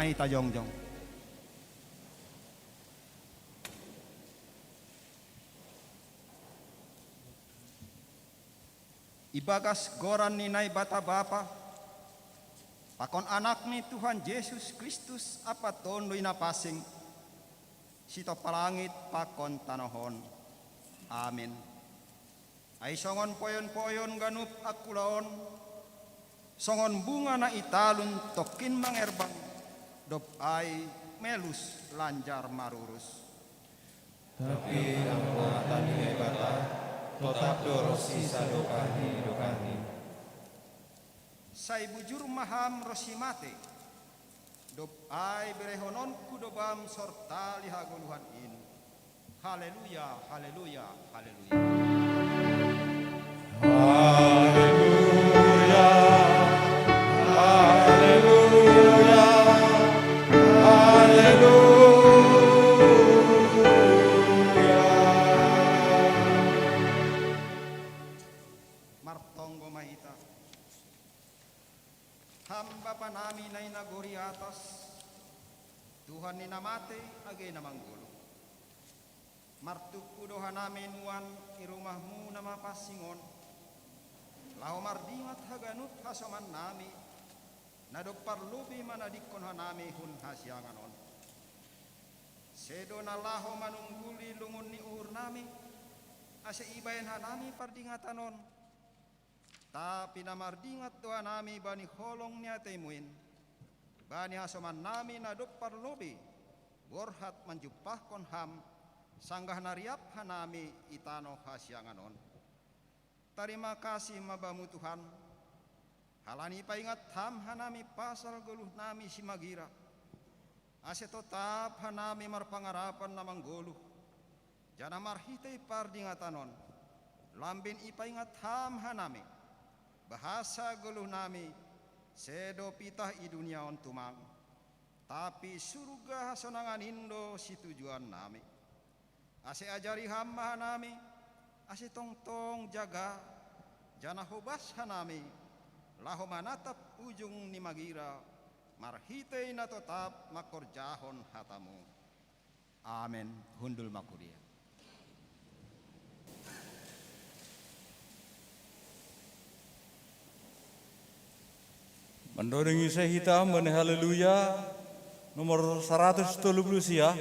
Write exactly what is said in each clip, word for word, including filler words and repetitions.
Ai ta jongjong. Ibagas goran ni Naibata Bapa, pakon Anakni Tuhan Jesus Kristus ampa Tonduy Napansing, sitop langit pakon tanoh on. Amin. Ai songon poyon-poyon ganup angkula on, songon bunga na i talun tongkin mangerbang, dob ai melus lanjar marurus. Tapi amongatan ni Naibata, totap do ronsi sadokah ni dokahni. Sai bujur ma Ham ronsi mate, dob ai berehononku do Bam sortali hagoluhan in. Haleluya, haleluya, haleluya. Haleluya, haleluya, haleluya. Martonggo ma hita. Ham Bapa nami na i nagori atas, Tuhan ni na mate age na manggoluh. Martumpu do hanami nuan i rumah-Mu na mapansing on, laho mardingat haganup hasoman nami, na dob parlobei manadingkon hanami hun hasiangan on. Sedo na laho manungguli lungun ni uhur nami, ase ibahen hanami pardingatan on, tapi na mardingat do hanami bani holong ni atei-Mu in, bani hasoman nami na dob parlobei borhat manjumpahkon Ham, sanggah na riap hanami i tanoh hasiangan on. Tarima kasih ma Bamu Tuhan, halani ipaingat Ham hanami pasal goluh nami simagira, ase totap hanami marpangarapan na manggoluh, janah marhitei pardingatan on, lambin ipaingat Ham hanami, bahasa goluh nami sedo pitah i dunia on tumang, tapi surga hasonangan in do situjuan nami. Ase ajari Ham ma hanami, ase tongtong jaga, janah hobas hanami, laho manatap ujung ni magira, marhitei na totap mangkorjahon hata-Mu. Amen. Hundul ma kuria. Mandoding ise hita mambani Haleluya nomor saratus tolu puluh sia,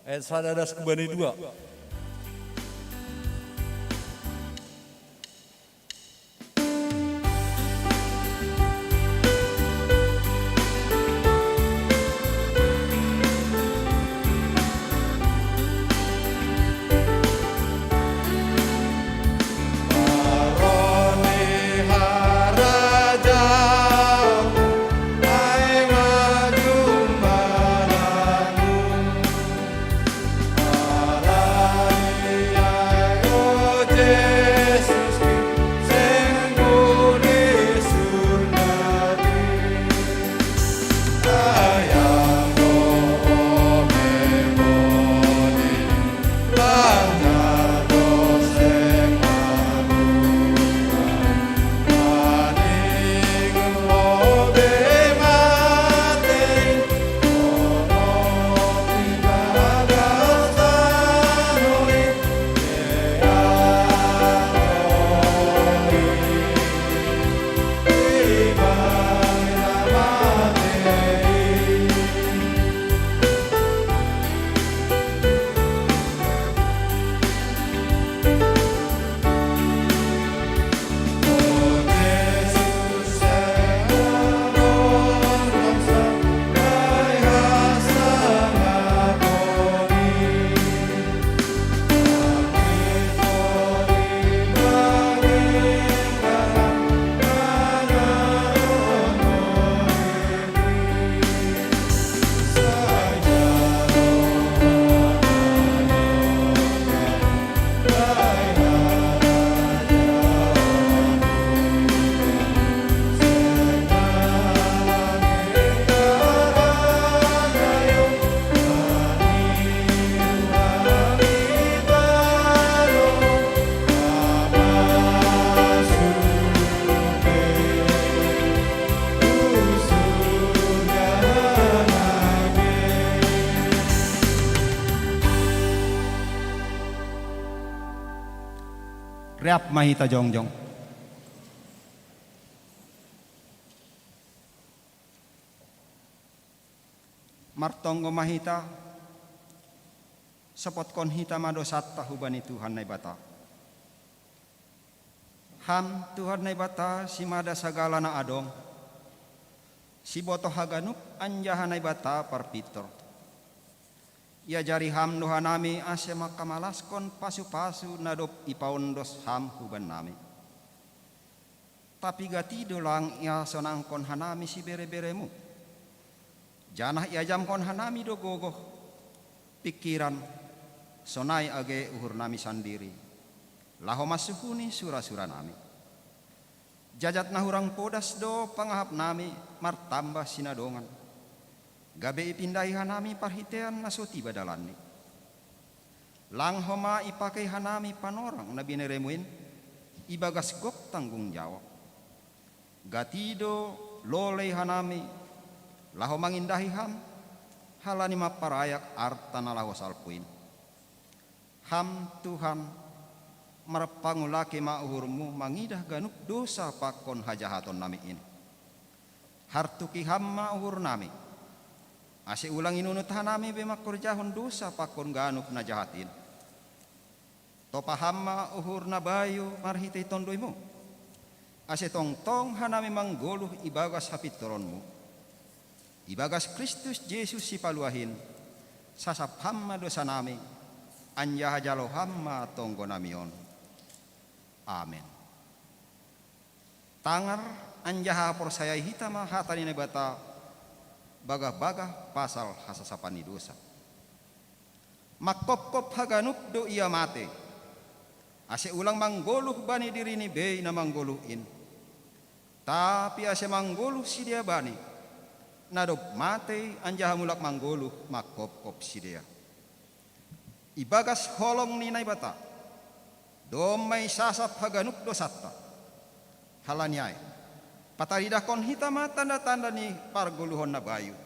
ayat sada das hubani dua. Reap ma hita jongjong. Martonggo ma hita, sopotkon hita ma dosanta hubani Tuhan Naibata. Ham Tuhan Naibata, simada sagala na adong, siboto haganup anjaha Naibata parpintor. Iajari Ham do hanami ase mangkamalaskon pasu-pasu na dob ipaondos Ham hubannami. Tapi gati do lang iasonangkon hanami sibere-bereMu. Janah iajamkon hanami do gogoh, pingkiran, sonai age uhurnami sandiri, laho mansuhuni sura-suranami. Jajat na hurang podas do pangahapnami martamba sinadongan, gabe ipindahi hanami parhiteian na so tiba dalanni. Lang homa ipakei hanami panorang na binereMu in ibagas gok tanggung jawab. Gati do lolei hanami laho mangindahi Ham, halani mamparayak arta na laho salpu in. Ham Tuhan, marpangulaki ma uhurMu mangidah ganup dosa pakon hajahatonnami in. Hartuki Ham ma uhurnami, ase ulang inunut hanami be mangkorjahon dosa pakon ganup na jahat in. Topa Ham ma uhur na bayu marhitei TonduyMu, ase tongtong hanami manggoluh ibagas hapintoronMu. Ibagas Kristus Jesus Sipaluah in, sasap Ham ma dosanami, anjaha jalo Ham ma tonggonami on. Amen. Tangar anjaha porsayai hita ma hata ni Naibata bagah-bagah pasal hasasapan ni dosa. Manghophop haganup do ia matei, ase ulang manggoluh bani dirini bei na manggoluh in, tapi ase manggoluh sidea Bani, na dob matei anjaha mulak manggoluh manghophop sidea. Ibagas holong ni Naibata, domma isasap haganup dosanta. Halani ai, pataridahkon hita ma tanda-tanda ni pargoluhon na bayu.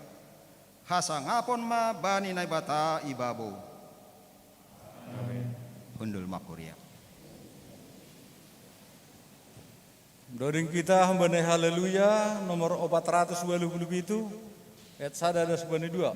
Hasangapon ma bani Naibata ibabou. Amen. Hundul ma kuria. Doding kita hambani Haleluya nomor opat ratus walu puluh pitu, ayat sada das bani dua.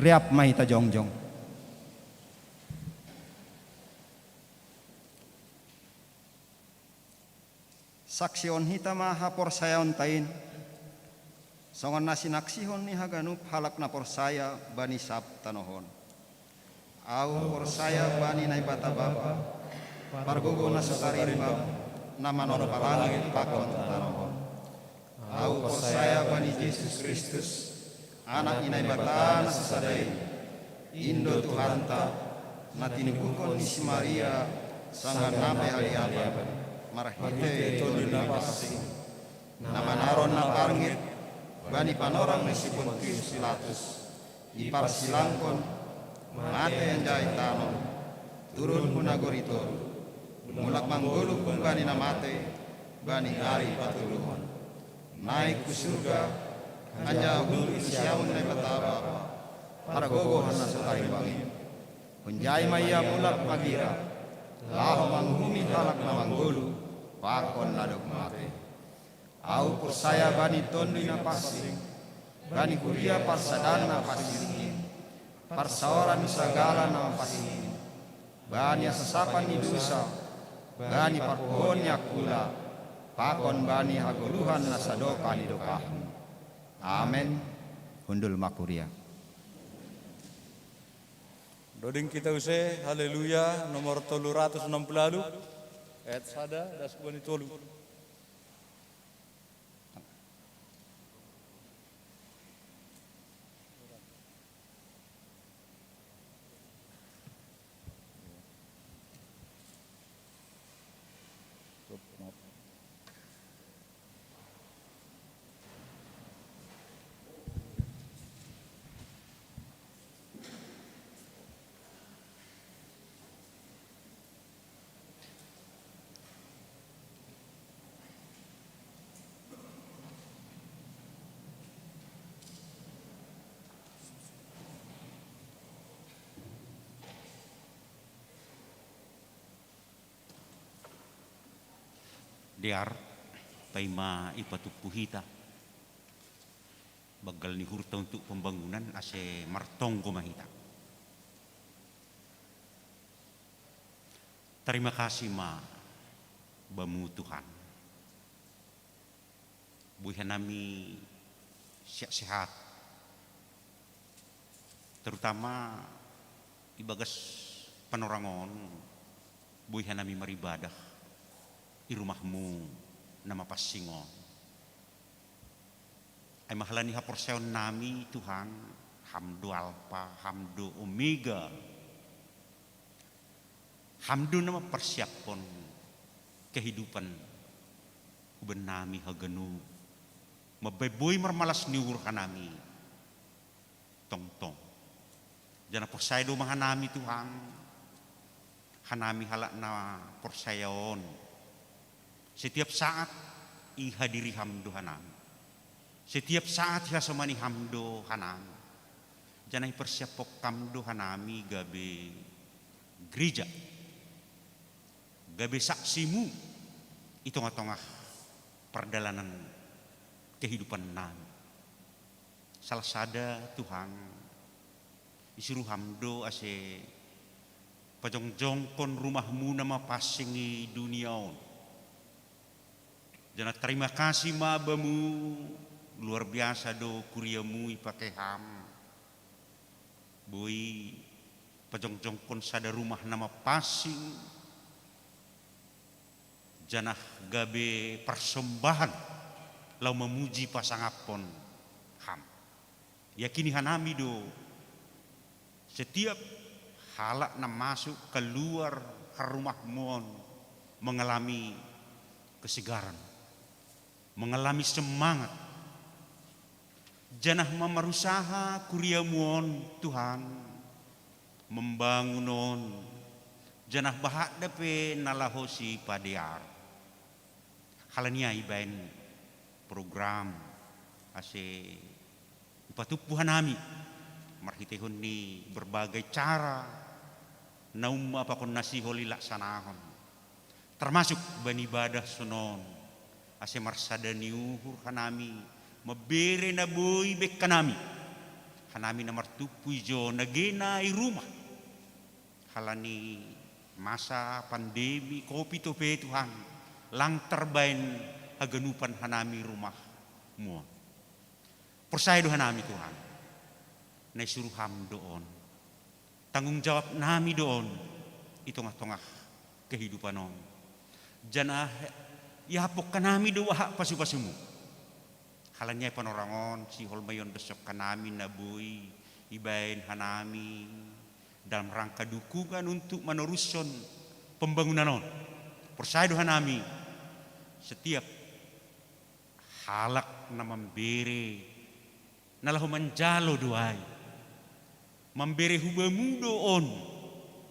Siap ma hita jongjong. Saksihon hita ma haporsayaonta in, songon na sinaksihon ni haganup halak na porsaya bani sab tanoh on. Ahu porsaya bani Naibata Bapa, pargogo na so tarimbang, na manompa langit pakon tanoh on. Ahu porsaya bani Jesus Kristus, Anak ni Naibata na sasada i, in do Tuhanta, na tinubuhon ni si Maria, songon na pehaliapan, marhite Tonduy Napansing, na manaron na parngit bani panorang ni si Pontius Pilatus, diparsilangkon, mate anjaha itanom, turun hu nagori toruh, mulak manggoluh humbani na mate, bani ari patoluhon. Naik hu surga, anjaha hundul di siamun Naibata Bapa, pargogohon na so tarimbang in. Hunjai ma Ia mulak magira, laho manguhumi halak na manggoluh, pakon na dob mate. Ahu porsaya bani Tonduy Napansing, bani kuria parsadaan na pansing in, parsaoran ni sagala na mapansing in, bani hasasapan ni dosa, bani parpuhoon ni angkula, pakon bani hagoluhan na sadok ni dokahmu. Amen. Hundul ma kuria. Doding kita use, Haleluya, nomor tolu ratus enam puluh, ayat sada, das bani tolu. Dear, paima ipatumpu hita banggal ni uhurta untuk pembangunan, ase martonggo ma hita. Tarima kasih ma Bamu, Tuhan. Boi hanami sehat-sehat, terutama ibagas panorang on, boi hanami maribadah i rumahmu na mapansing on. Ai ma halani haporsayaonnami, Tuhan, Ham do Alpa, Ham do Omega, Ham do na mamparsiaphon kehidupan hubannami haganup, mambahen boi marmalas ni uhur hanami tongtong. Janah porsaya do ma hanami, Tuhan, hanami halak na porsaya on, setiap saat ihadiri Ham do hanami, setiap saat ihasomani Ham do hanami, janah iparsiaphon Ham do hanami gabe gereja, gabe saksimu i tongah-tongah pardalanan kehidupannami. Salah sada, Tuhan, isuruh Ham do ase pajongjongkon rumahmu na mapansing i dunia on. Janah tarima kasih ma Bamu, luar biasa do kuriamu ipake Ham. Boi pajongjongkon sada rumah na mapansing, janah gabe parsombahan laho mamuji pasangaphon Ham. Yakini hanami do, setiap halak na masuk kaluar rumahmu on mengalami kesegaran, mengalami semangat, janah mamarusaha kuriamu on, Tuhan, mambangun on, janah bahat dope na laho sipadear. Halani ai ibahen program ase ipatumpu hanami marhiteihon ni berbagai cara na umma pakon na sihol ilaksanahon, termasuk bani ibadah sonon, ase marsada ni uhur hanami mambere na boi ibahen hanami, Hanami na martumpu i jo na gena i rumah. Halani masa pandemi covid ope Tuhan, lang tarbaen haganupan hanami rumahmu on. Porsaya do hanami Tuhan, na isuru Ham do on. Tanggung jawab nami do on i tongah-tongah kehidupan on. Janah iahapon hanami do aha pasupasumu. Halani ai panorang on, sihol ma i on doshon hanami na boi ibaen hanami dalam rangka dukungan untuk manorushon pembangunan on. Porsaya do hanami, setiap halak na mambere, na laho manjalo do ai, mambere hubamu do on,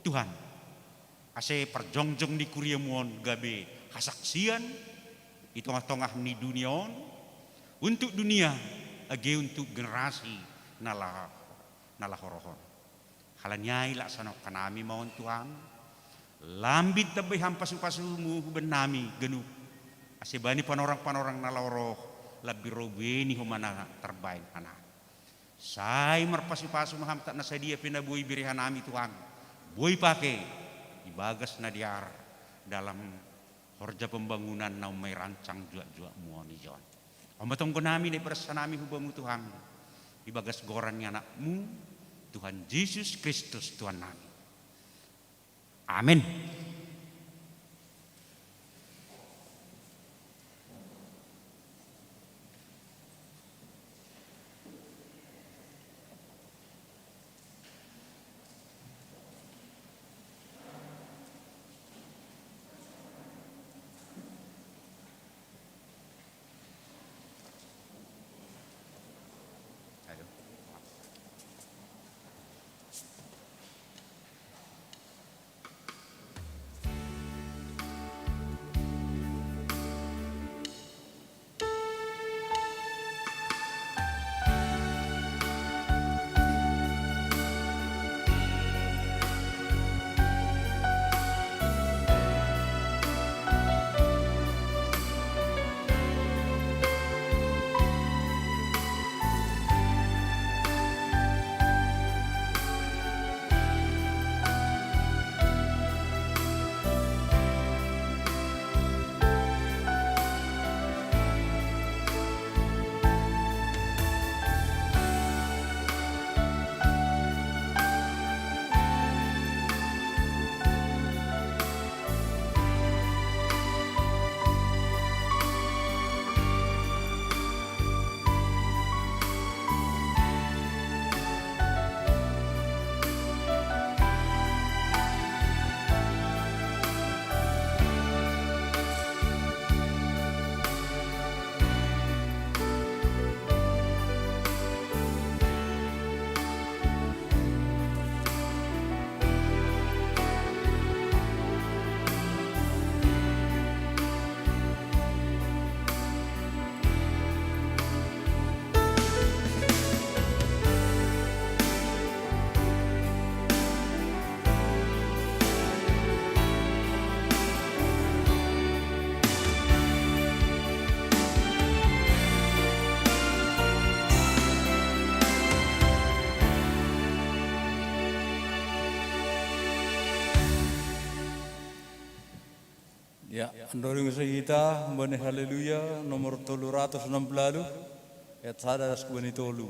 Tuhan, ase parjongjong ni kuriamu on gabe hasaksian i tongah-tongah ni dunia on, untuk dunia, age untuk generasi na la-, na laho roh on. Halani ai laksanahon hanami ma on Tuhan, lambin tambai Ham pasupasumu hubaen nami ganup, ase bani panorang-panorang na laho roh, lambin ro beni homa na tarbaen hanami. Sai marpasupasu ma Ham, tak na sadia pe na boi bere hanami Tuhan, boi pake ibagas na dear dalam horja pembangunan na umai rancang juak-juakmu on i jo on. On ma tonggo nami na ipadas hanami hubamu Tuhan, ibagas goran ni Anakmu, Tuhan Jesus Kristus Tuhan nami. Amen. Ya, andorang sai hita mambani Haleluya nomor tolu ratus enam puluh, ayat sada ras hubani tolu.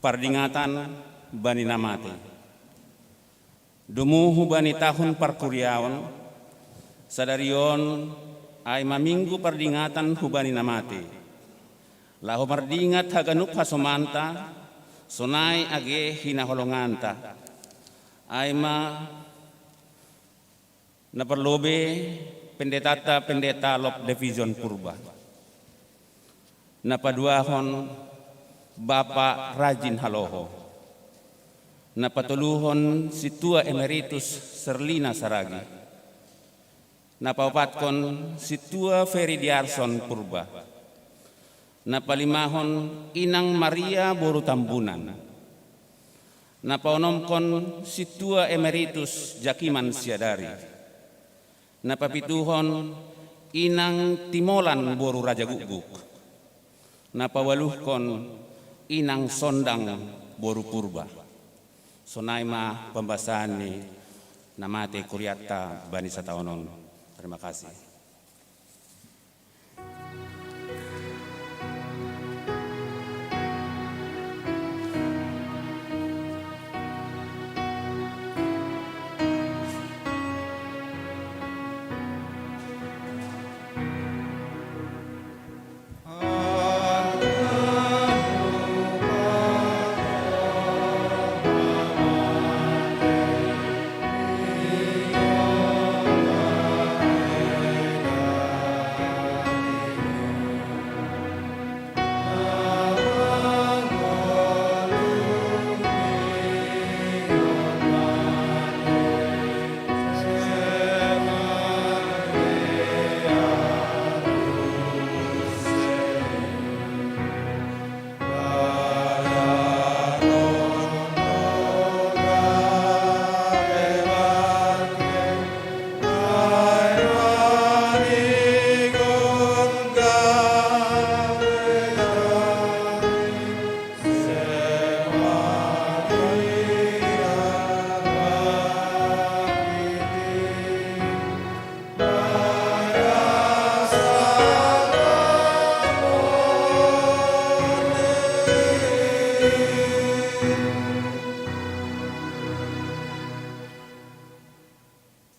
Pardingatan bani na mate. Domu hubani tahun parkuriaon, sadari on ai ma minggu pardingatan hubani na mate, laho mardingat haganup hasomanta, sonai age hinaholonganta, ai ma na parlobei pendetanta, Pendeta Lop Division Purba. Na paduahon, Bapa Rajin Haloho. Na patoluhon, Sintua Emeritus Serlina Saragi. Na paopatkon, Sintua Ferry Diarson Purba. Na palimahon, Inang Maria boru Tambunan. Na paonomkon, Sintua Emeritus Jakiman Siadari. Na papituhon, Inang Timolan boru Raja Gukguk. Na paualuhon, Inang Sondang boru Purba. Sonai ma pambasaan ni na mate kurianta bani sataon on. Terima kasih.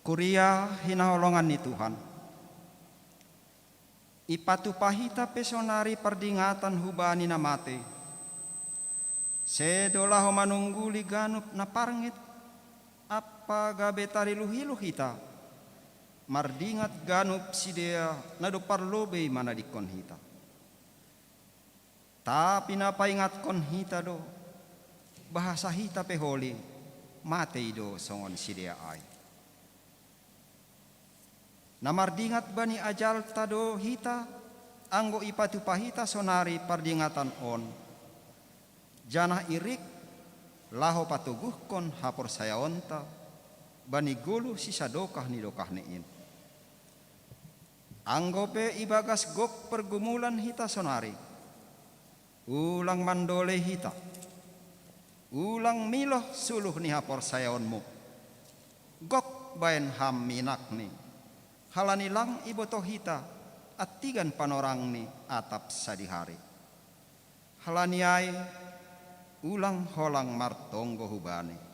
Kuria hinaholongan ni Tuhan. Ipatupa hita pe sonari pardingatan hubani na mate. Sedo laho manungguli ganup na parngit, ampa gabe tariluhiluh hita, mardingat ganup sidea na dob parlobei manadingkon hita. Tapi na paingatkon hita do, bahasa hita pe holi, matei do songon sidea ai. Na mardingat bani ajalta do hita, anggo ipatupa hita sonari pardingatan on, janah irik laho patoguhkon haporsayaonta bani goluh sisadokah ni dokahni in. Anggo pe ibagas gok pergumulan hita sonari, ulang mandolei hita, ulang miloh suluh ni haporsayaonmu. Gok baen ham minakni, halani lang ibotoh hita antigan panorangni atap sadihari. Halani ai, ulang holang martonggo hubani.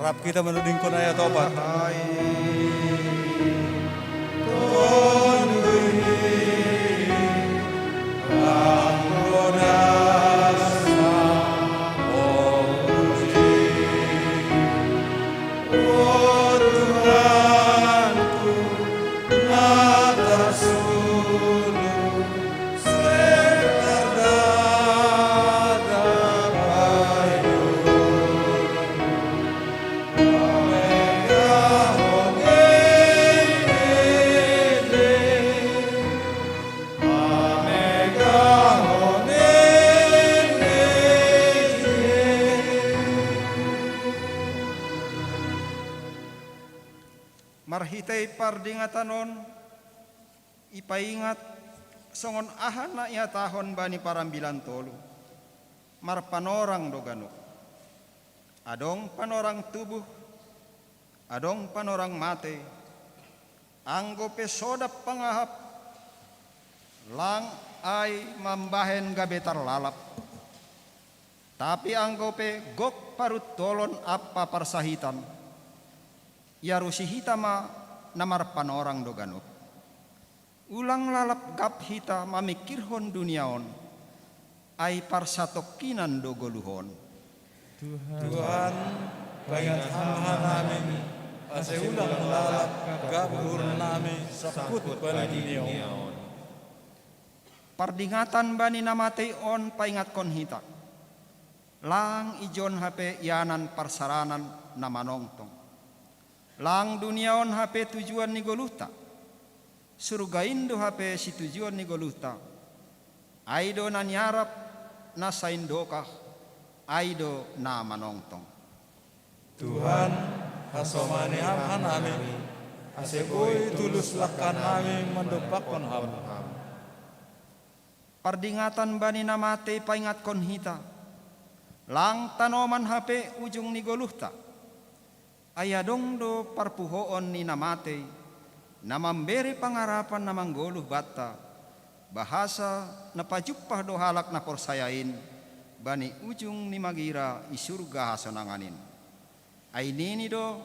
Rap kita menudingkon ayat opat. Marhitei pardingatan on, ipaingat songon aha na ihatahon bani parambilan tolu: Marpanorang do ganup. Adong panorang tubuh, adong panorang matei. Anggo pe sodap pangahap, lang ai mambahen gabe tarlalap. Tapi anggo pe gok paruntolon ampa parsahitan, iarusi hita ma na marpanorang do ganup. Ulang lalap gap hita mamingkirhon dunia on, ai parsatongkinan do goluh on. Tuhan, paingat Ham hanami, ase ulang lalap gap uhurnami sangkut bani dunia on. Pardingatan bani na matei on paingatkon hita. Lang ijon hape ianan parsaranan na manongtong. Lang dunia on hape tujuan ni goluhta. Surga in do hape situjuan ni goluhta. Ai do na niarap, na saindokah, ai do na manongtong. Tuhan, hasomani Ham hanami, ase boi tulus langkanami mandompakkon Ham. Pardingatan bani na matei paingatkon hita. Lang tanoman hape ujung ni goluhta. Ai adong do parpuhoon ni na matei, na mambere pangarapan na manggoluh banta, bahasa na pajumpah do halak na porsaya in bani ujung ni magira i surga hasonangan in. Ai nini do: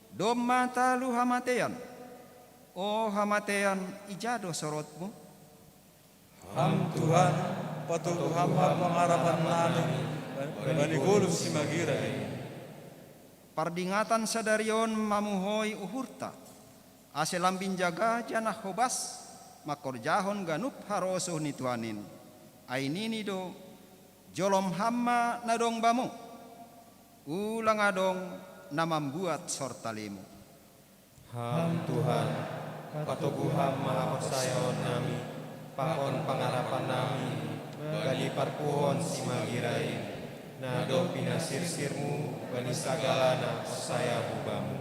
Domma talu hamatean. O hamatean, ija do sorotmu? Ham Tuhan, patogu Ham ma pangarapannami bani goluh simagira i. Pardingatan sadari on mamuhoi uhurta, ase lambin jaga janah hobas mangkorjahon ganup harosuh ni Tuhan in. Ai nini do: Jolom Ham ma na adong bamu. Ulang adong na mambuat sortalimu. Ham Tuhan, patogu Ham ma haporsayaonnami, pakon pangarapannami bani parpuhoon simagira i, na dob pinasirsirmu bani sagala na porsaya hu Bamu.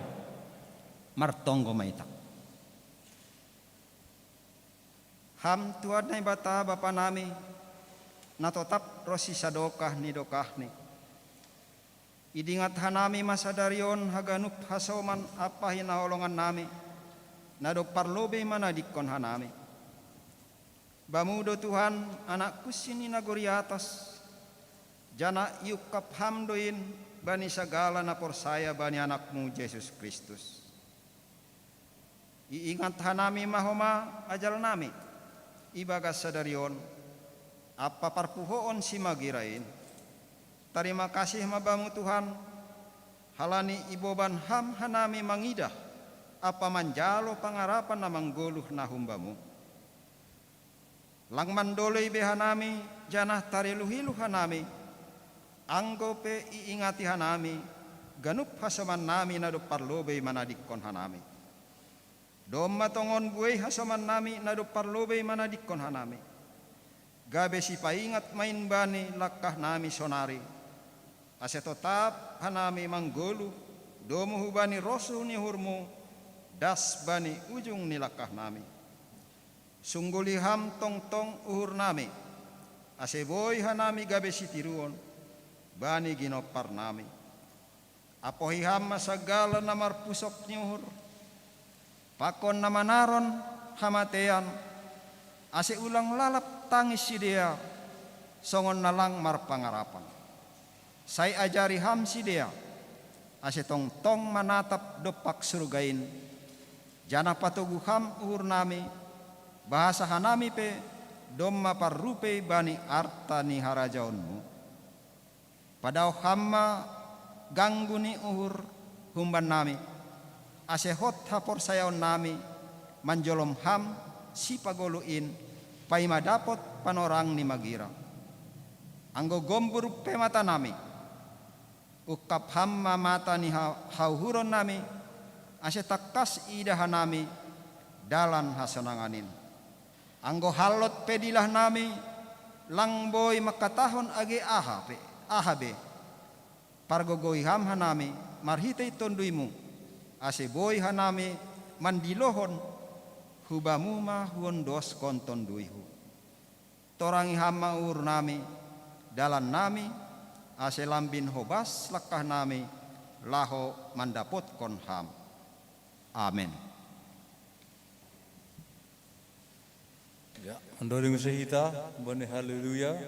Martonggo ma hita. Ham Tuhan Naibata Bapanami, na totap ronsi sadokah ni dokahni. Idingat hanami ma sadari on haganup hasoman ampa hinaholongannami, na dob parlobei manadingkon hanami. Bamu do Tuhan, anak kunsi ni nagori atas, janah iungkap Ham do in bani sagala na porsaya bani Anakmu Jesus Kristus. Iingat hanami ma homa ajalnami ibagas sadari on ampa parpuhoon simagira in. Tarima kasih ma Bamu Tuhan, halani iboban Ham hanami mangidah ampa manjalo pangarapan na manggoluh na humbamu. Lang mandolei be hanami, janah tariluhiluh hanami, anggo pe iingati hanami ganup hasomannami na dob parlobei manadingkon hanami. Domma tongon buei hasomannami na dob parlobei manadingkon hanami, gabe sipaingat ma in bani langkahnami sonari, ase totap hanami manggoluh domu hubani rosuh ni uhurmu, das bani ujung ni langkahnami. Sungguli Ham tongtong uhurnami, ase boi hanami gabe sitiruon bani ginomparnami. Apohi Ham ma sagala na marpusok ni uhur, pakon na manaron hamatean, ase ulang lalap tangis sidea songon na lang marpangarapan. Sai ajari Ham sidea, ase tongtong manatap dompak surgain, janah patogu Ham uhurnami, bahasa hanami pe domma parrupei bani arta ni harajaonMu. Padaoh Ham ma ganggu ni uhur humbannami, ase hot haporsayaonnami manjolom Ham sipagoluh in, paima dapot panorang ni magira. Anggo gombur pe matanami, ungkap Ham ma mata ni ha-, hauhuronnami, ase tangkas iidah hanami dalan hasonangan in. Anggo hallot pe dilahnami, lang boi mangkatahon age aha pe, aha be. Pargogoi Ham hanami marhitei TonduyMu, ase boi hanami mandilohon hu Bamu ma huondoskon tonduyhu. Torangi Ham ma uhurnami, dalannami, ase lambin hobas langkahnami laho mandapotkon Ham. Amen. Ya, mandoding use hita, bani Haleluya,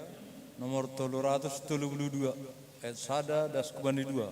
nomor tolu ratus tolu puluh dua, ayat sada das ku bani dua.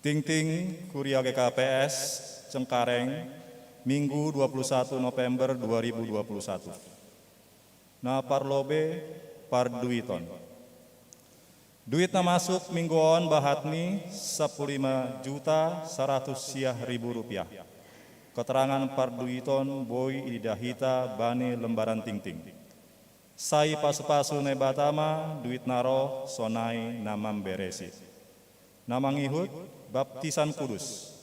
Tingting, Kuria G K P S, Cengkareng, Minggu dua puluh satu November dua ribu dua puluh satu. Na parlobei parduiton. Duit na masuk minggu on bahatni sampulu lima juta saratus siah ribu rupiah. Keterangan parduiton boi iidah hita bani lembaran tingting. Sai pasu-pasu Naibata ma duit na roh sonai na mamberesi. Nama ngihut, baptisan kudus.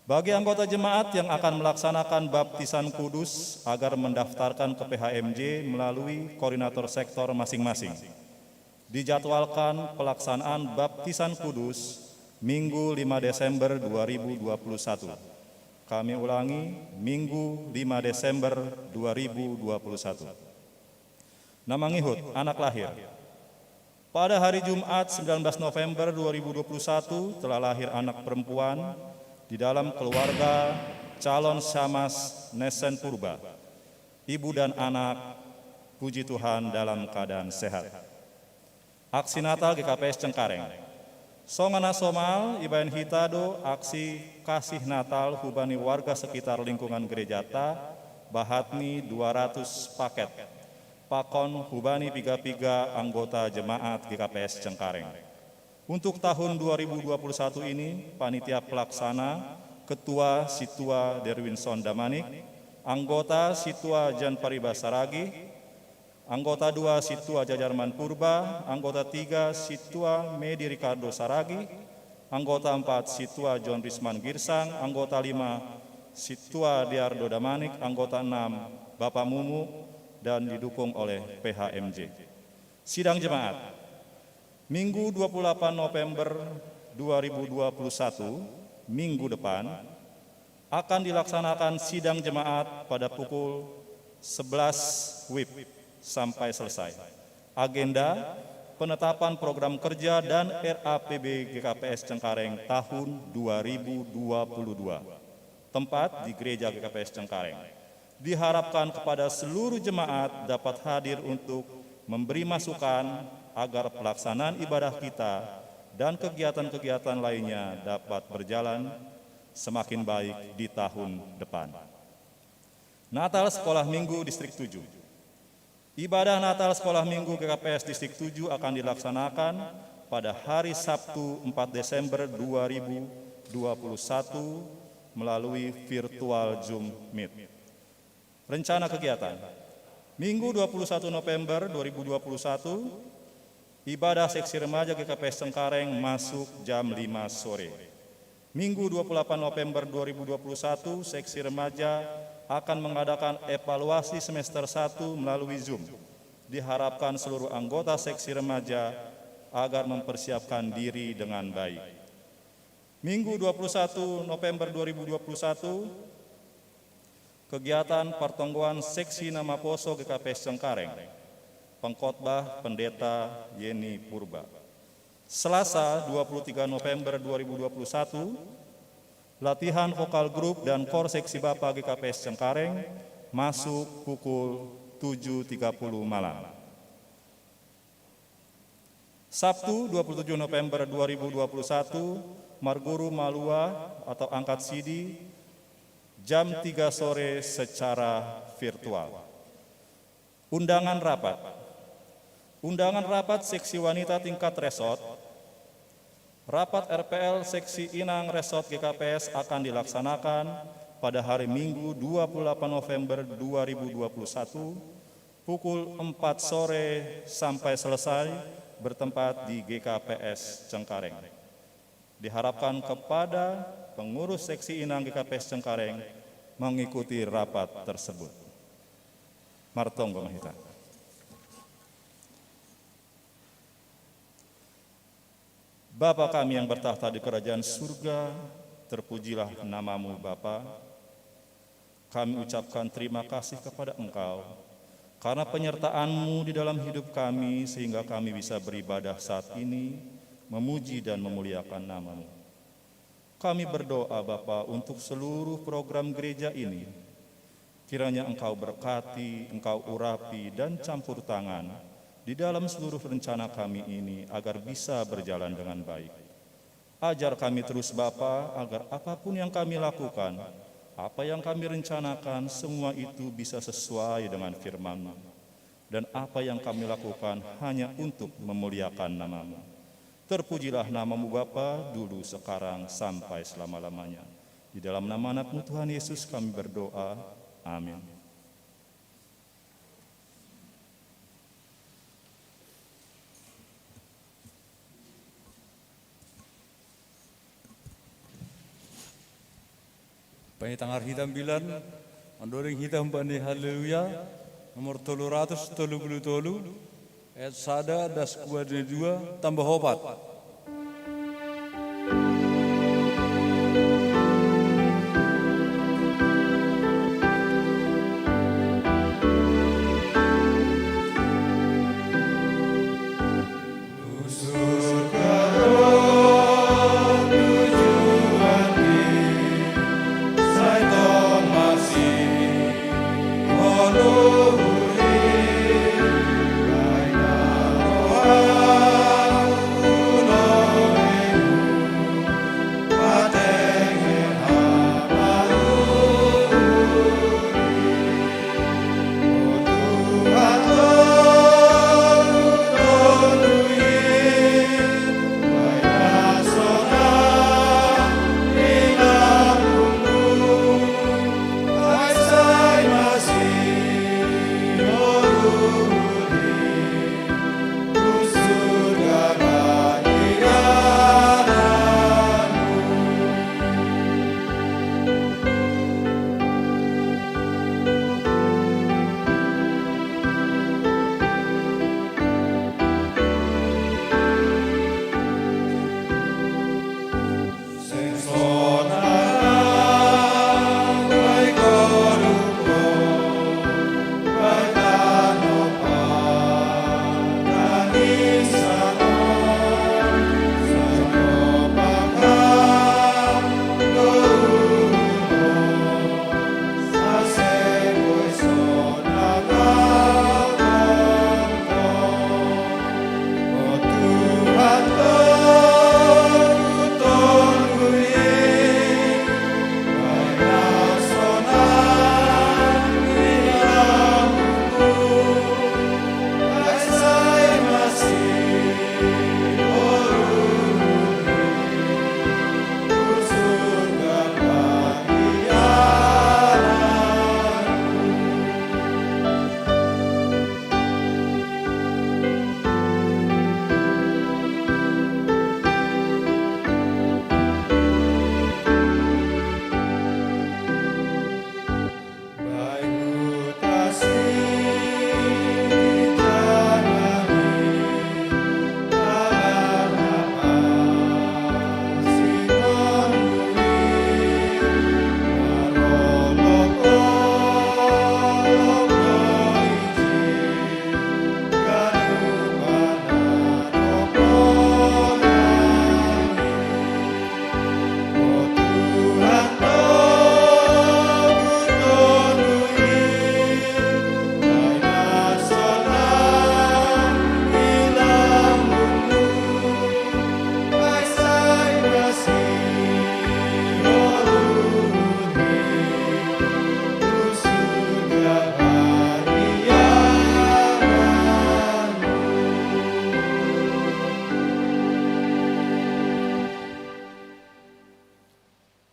Bagi anggota jemaat yang akan melaksanakan baptisan kudus agar mendaftarkan ke P H M J melalui koordinator sektor masing-masing. Dijadwalkan pelaksanaan baptisan kudus Minggu lima Desember dua ribu dua puluh satu. Kami ulangi, Minggu lima Desember dua ribu dua puluh satu. Nama ngihut, anak lahir. Pada hari Jumat sembilan belas November dua ribu dua puluh satu telah lahir anak perempuan di dalam keluarga calon Syamas Nesen Purba. Ibu dan anak, puji Tuhan, dalam keadaan sehat. Aksi Natal G K P S Cengkareng. Songana somal ibaen hita do aksi kasih Natal hubani warga sekitar lingkungan gerejata, bahatni dua ratus paket pakon hubani piga-piga anggota jemaat G K P S Cengkareng. Untuk tahun dua ribu dua puluh satu ini, panitia pelaksana, Ketua Situa Derwinson Damanik, anggota Situa Jan Pariba Saragih, anggota dua Situa Jajarman Purba, anggota tiga Situa Medi Ricardo Saragih, anggota empat Situa John Risman Girsang, anggota lima Situa Diardo Damanik, anggota enam Bapak Mumu, dan didukung oleh P H M J. Sidang jemaat. Minggu dua puluh delapan November dua ribu dua puluh satu, minggu depan, akan dilaksanakan sidang jemaat pada pukul sebelas wib sampai selesai. Agenda, penetapan program kerja dan R A P B G K P S Cengkareng tahun dua ribu dua puluh dua. Tempat di Gereja G K P S Cengkareng. Diharapkan kepada seluruh jemaat dapat hadir untuk memberi masukan agar pelaksanaan ibadah kita dan kegiatan-kegiatan lainnya dapat berjalan semakin baik di tahun depan. Natal Sekolah Minggu Distrik tujuh. Ibadah Natal Sekolah Minggu G K P S Distrik tujuh akan dilaksanakan pada hari Sabtu empat Desember dua ribu dua puluh satu melalui virtual Zoom Meet. Rencana kegiatan. Minggu dua puluh satu November dua ribu dua puluh satu, ibadah seksi remaja G K P S Cengkareng masuk jam lima sore. Minggu dua puluh delapan November dua ribu dua puluh satu, seksi remaja akan mengadakan evaluasi semester satu melalui Zoom. Diharapkan seluruh anggota seksi remaja agar mempersiapkan diri dengan baik. Minggu dua puluh satu November dua ribu dua puluh satu, kegiatan pertonggoan seksi Namaposo G K P S Cengkareng. Pengkhotbah Pendeta Yeni Purba. Selasa dua puluh tiga November dua ribu dua puluh satu, latihan vokal grup dan kor seksi Bapa G K P S Cengkareng masuk pukul tujuh tiga puluh malam. Sabtu dua puluh tujuh November dua ribu dua puluh satu, Marguru Malua atau angkat sidi jam tiga sore secara virtual. Undangan rapat. Undangan rapat seksi wanita tingkat resort. Rapat R P L seksi Inang Resort G K P S akan dilaksanakan pada hari Minggu dua puluh delapan November dua ribu dua puluh satu pukul empat sore sampai selesai, bertempat di G K P S Cengkareng. Diharapkan kepada pengurus seksi Inang G K P S Cengkareng mengikuti rapat tersebut. Martong gomahita. Bapa kami yang bertakhta di kerajaan surga, terpujilah namamu Bapa. Kami ucapkan terima kasih kepada Engkau karena penyertaan-Mu di dalam hidup kami sehingga kami bisa beribadah saat ini, memuji dan memuliakan namamu. Kami berdoa Bapa untuk seluruh program gereja ini. Kiranya Engkau berkati, Engkau urapi dan campur tangan di dalam seluruh rencana kami ini agar bisa berjalan dengan baik. Ajar kami terus Bapa agar apapun yang kami lakukan, apa yang kami rencanakan, semua itu bisa sesuai dengan firman-Mu. Dan apa yang kami lakukan hanya untuk memuliakan nama-Mu. Terpujilah nama-Mu Bapa, dulu, sekarang, sampai selama-lamanya. Di dalam nama Anak-Mu Tuhan Yesus kami berdoa. Amin. Pangitangar hita ambilan, mandodeng hita humbani Haleluya, nomor tolu ratus tolu puluh tolu, ayat sada das kuadne dua tambah opat.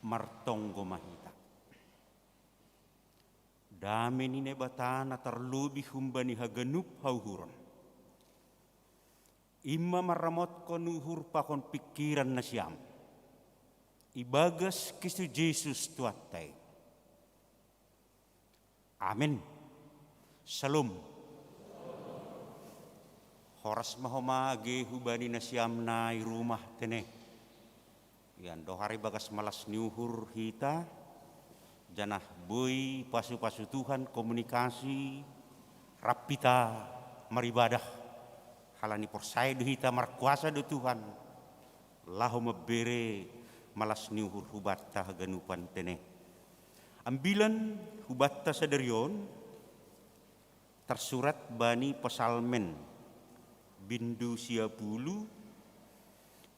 Martonggo ma hita. Dame ni Naibata na tarlobih humbani haganup hauhuron, in ma marramotkon uhur pakon pingkiran nasiam ibagas Kristus Jesus Tuhanta i. Amen. Shalom. Horas ma homa age hubani nasiam na i rumah tene. Ia andorang ibagas malas ni uhur hita, janah boi pasu-pasu Tuhan komunikasi rap hita maribadah. Halani porsaya do hita markuasa do Tuhan laho mambere malas ni uhur hubanta haganupan tene. Ambilan hubanta sadari on tarsurat bani Psalmen bindu sia pulu,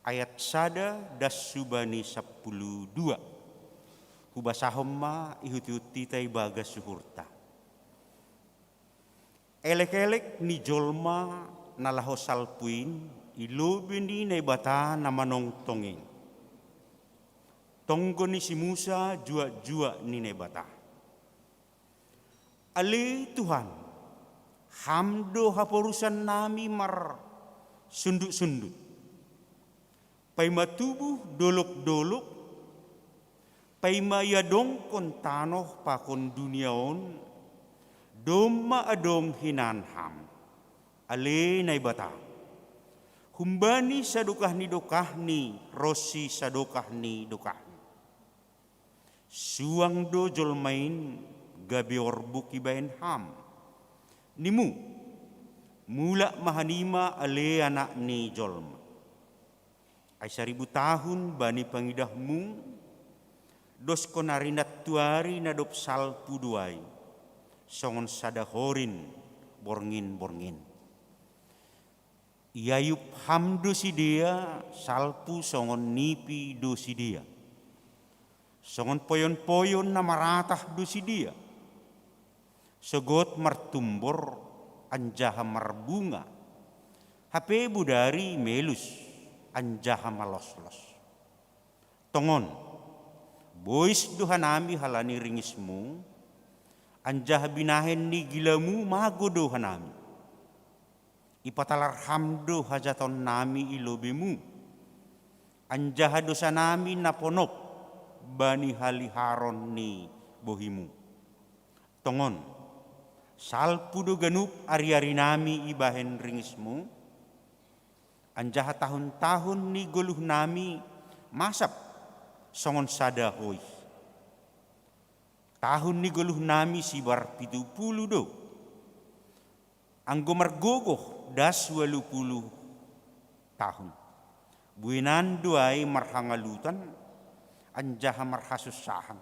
ayat sada das hubani sampulu dua. Hubasahon ma ihut-ihut hita ibagas uhurta. Elek-elek ni jolma na laho salpu in i lobei ni Naibata na manongtong in. Tonggo ni si Musa juak-juak ni Naibata. Ale Tuhan, Ham do haporusan nami marsundut-sundut. Paima tubuh dolok-dolok, Paima iadongkon tanoh pakon dunia on, domma adong hinan ham, ale Naibata. Humbani sadokah ni dokahni ronsi sadokah ni dokahni. Suang do jolma in gabe orbuk ibahen ham. Nimu, mulak ma hanima ale anak ni jolma. Ai saribu tahun bani pangidahmu, doskon ari nantuari na dob salpu do ai, songon sada horin borngin-borngin. Iayup ham do sidea, salpu songon nipi do sidea. Songon poyon-poyon na maratah do sidea. Sogot martumbor anjaha marbunga. Hape bodari melus anjaha maloslos. Tongon, bois do hanami halani ringismu, anjaha binahen ni gilamu mago do hanami. Ipatalar ham do hajatonnami i lobemu, anjaha dosanami na ponop bani haliharon ni bohimu. Tongon, salpu do ganup ari-arinami ibahen ringismu, anjaha tahun-tahun ni goluhnami masap songon sada hoih. Tahun ni goluhnami sibar pitu pulu do. Anggo margogoh das ualu pulu tahun. Buenan do ai marhangalutan anjaha marhasussahan.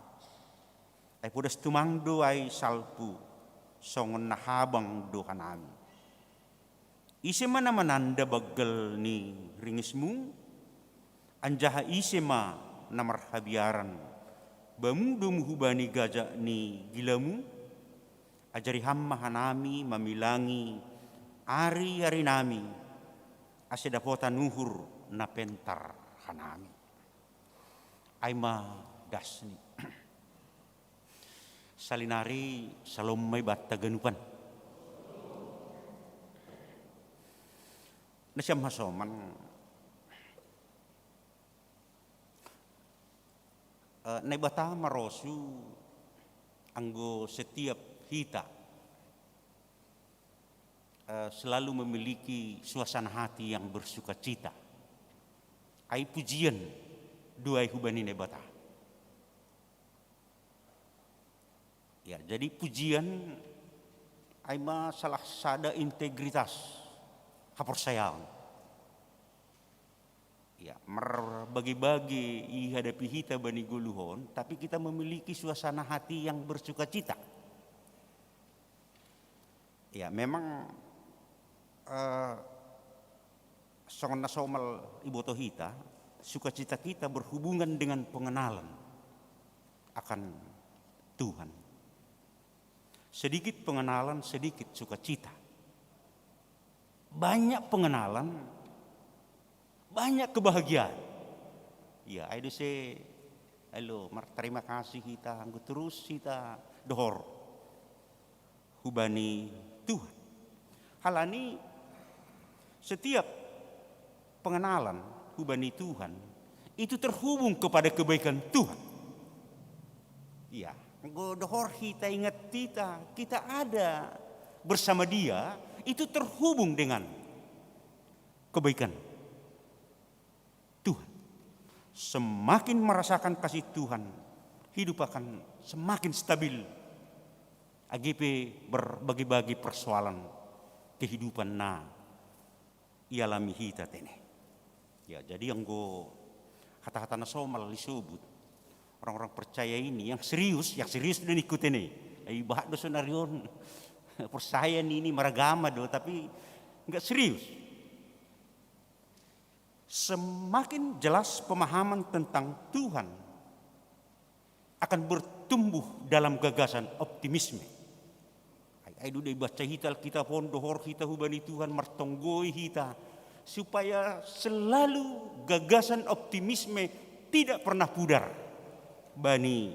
Ai podas tumang do ai salpu songon na habang do hanami. Ise ma na mananda banggal ni ringismu, anjaha ise ma na marhabiaran bamu domu hubani gajak ni gilamu? Ajari ham ma hanami mamilangi ari-arinami, ase dapotan uhur na pentar hanami. Ai ma dasni. Salinari salom ma ibanta ganupan. Na siam hasoman. Eh, Naibata marosu anggo setiap hita eh, selalu memiliki suasana hati yang bersukacita. Ai pujian do ai hubani Naibata. Ya, jadi pujian ai ma salah sada integritas haporsayaon. Ya, marbage-bage ihadapi hita bani goluhon, tapi kita memiliki suasana hati yang bersukacita. Ya, memang eh, songon na somal iboto hita, sukacita kita berhubungan dengan pengenalan akan Tuhan. Sedikit pengenalan, sedikit sukacita. Banyak pengenalan, banyak kebahagiaan. Ya, ai do se, ai lo, martarima kasih hita, anggo terus hita dohor hubani Tuhan. Halani setiap pengenalan hubani Tuhan itu terhubung kepada kebaikan Tuhan. Iya, anggo dohor hita, ingat hita, kita ada bersama Dia, itu terhubung dengan kebaikan Tuhan. Semakin merasakan kasih Tuhan, hidup akan semakin stabil. Age pe berbagi-bagi persoalan kehidupan na ialami hita tene. Ya, jadi anggo hata-hata na somal disobut orang-orang percaya ini, yang serius, yang serius do ningku tene. Ai bahat do sonari on percaya ni ini maragama do, tapi nggak serius. Semakin jelas pemahaman tentang Tuhan, akan bertumbuh dalam gagasan optimisme. Ai, ai do dibaca hita Alkitab on, dohor hita hubani Tuhan, martonggoi hita, supaya selalu gagasan optimisme tidak pernah pudar bani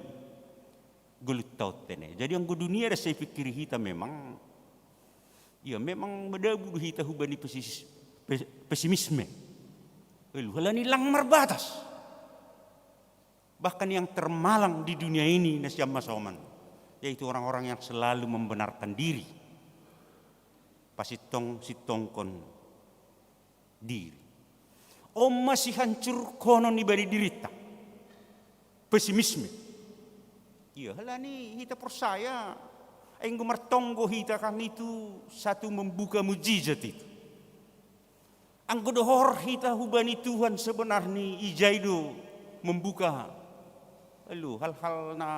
goluhta on tene. Jadi anggo dunia da sai pikiri hita memang, ya memang madabu do hita hubani pesis-, pe-, pesimisme. Elu, halani lang marbatas. Bahkan yang termalang di dunia ini, na siam masoman, yaitu orang-orang yang selalu membenarkan diri. Pasitong-sitongkon diri. Om masih hancur konon ibadi dirita. Pesimisme. Iya, halani hita porsaya. Enggo martonggo hita kan itu satu membuka mujizat itu. Anggo dohor hita hubani Tuhan sebenarni ijai do membuka elu hal-hal na,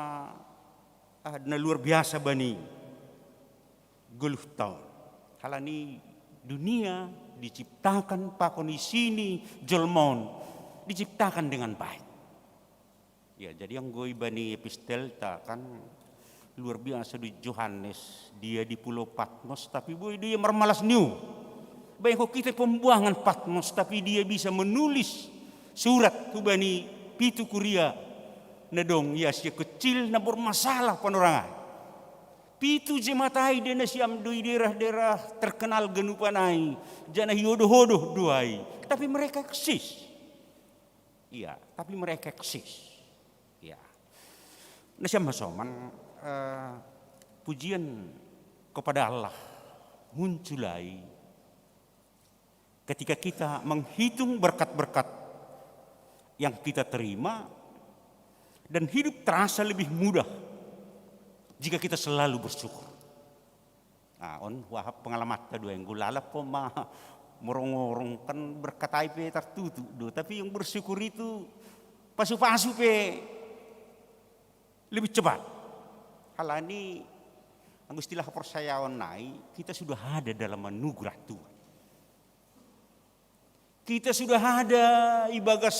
ah, na luar biasa bani goluh taon. Halani dunia diciptakan pakon isini jolma on diciptakan dengan baik. Ya, jadi anggo ibani epistelta kan luar biasa do Johannes, dia di Pulau Patmos, tapi boi dia marmalas niu. Baik, kok kita pembuangan Patmos, tapi dia bisa menulis surat hubani pitu kuria na dong i Asia Kecil na bermasalah panorangai. Pitu jemaat ai dia na siam do i daerah-daerah terkenal ganupan ai, janah iodoh-odoh do ai. Tapi mereka eksis. Iya, tapi mereka eksis. Ya. Na siam masoman, eh, pujian kepada Allah muncul ai ketika kita menghitung berkat-berkat yang kita terima, dan hidup terasa lebih mudah jika kita selalu bersyukur. Nah, on wahap pengalamatta dua minggu lalap po ma morong-orong kan berkatai pe tertutup do, tapi yang bersyukur itu pasu-pasu pe lebih cepat. Halani anggo istilah persayaon nai, kita sudah ada dalam anugerah Tuhan. Kita sudah ada ibagas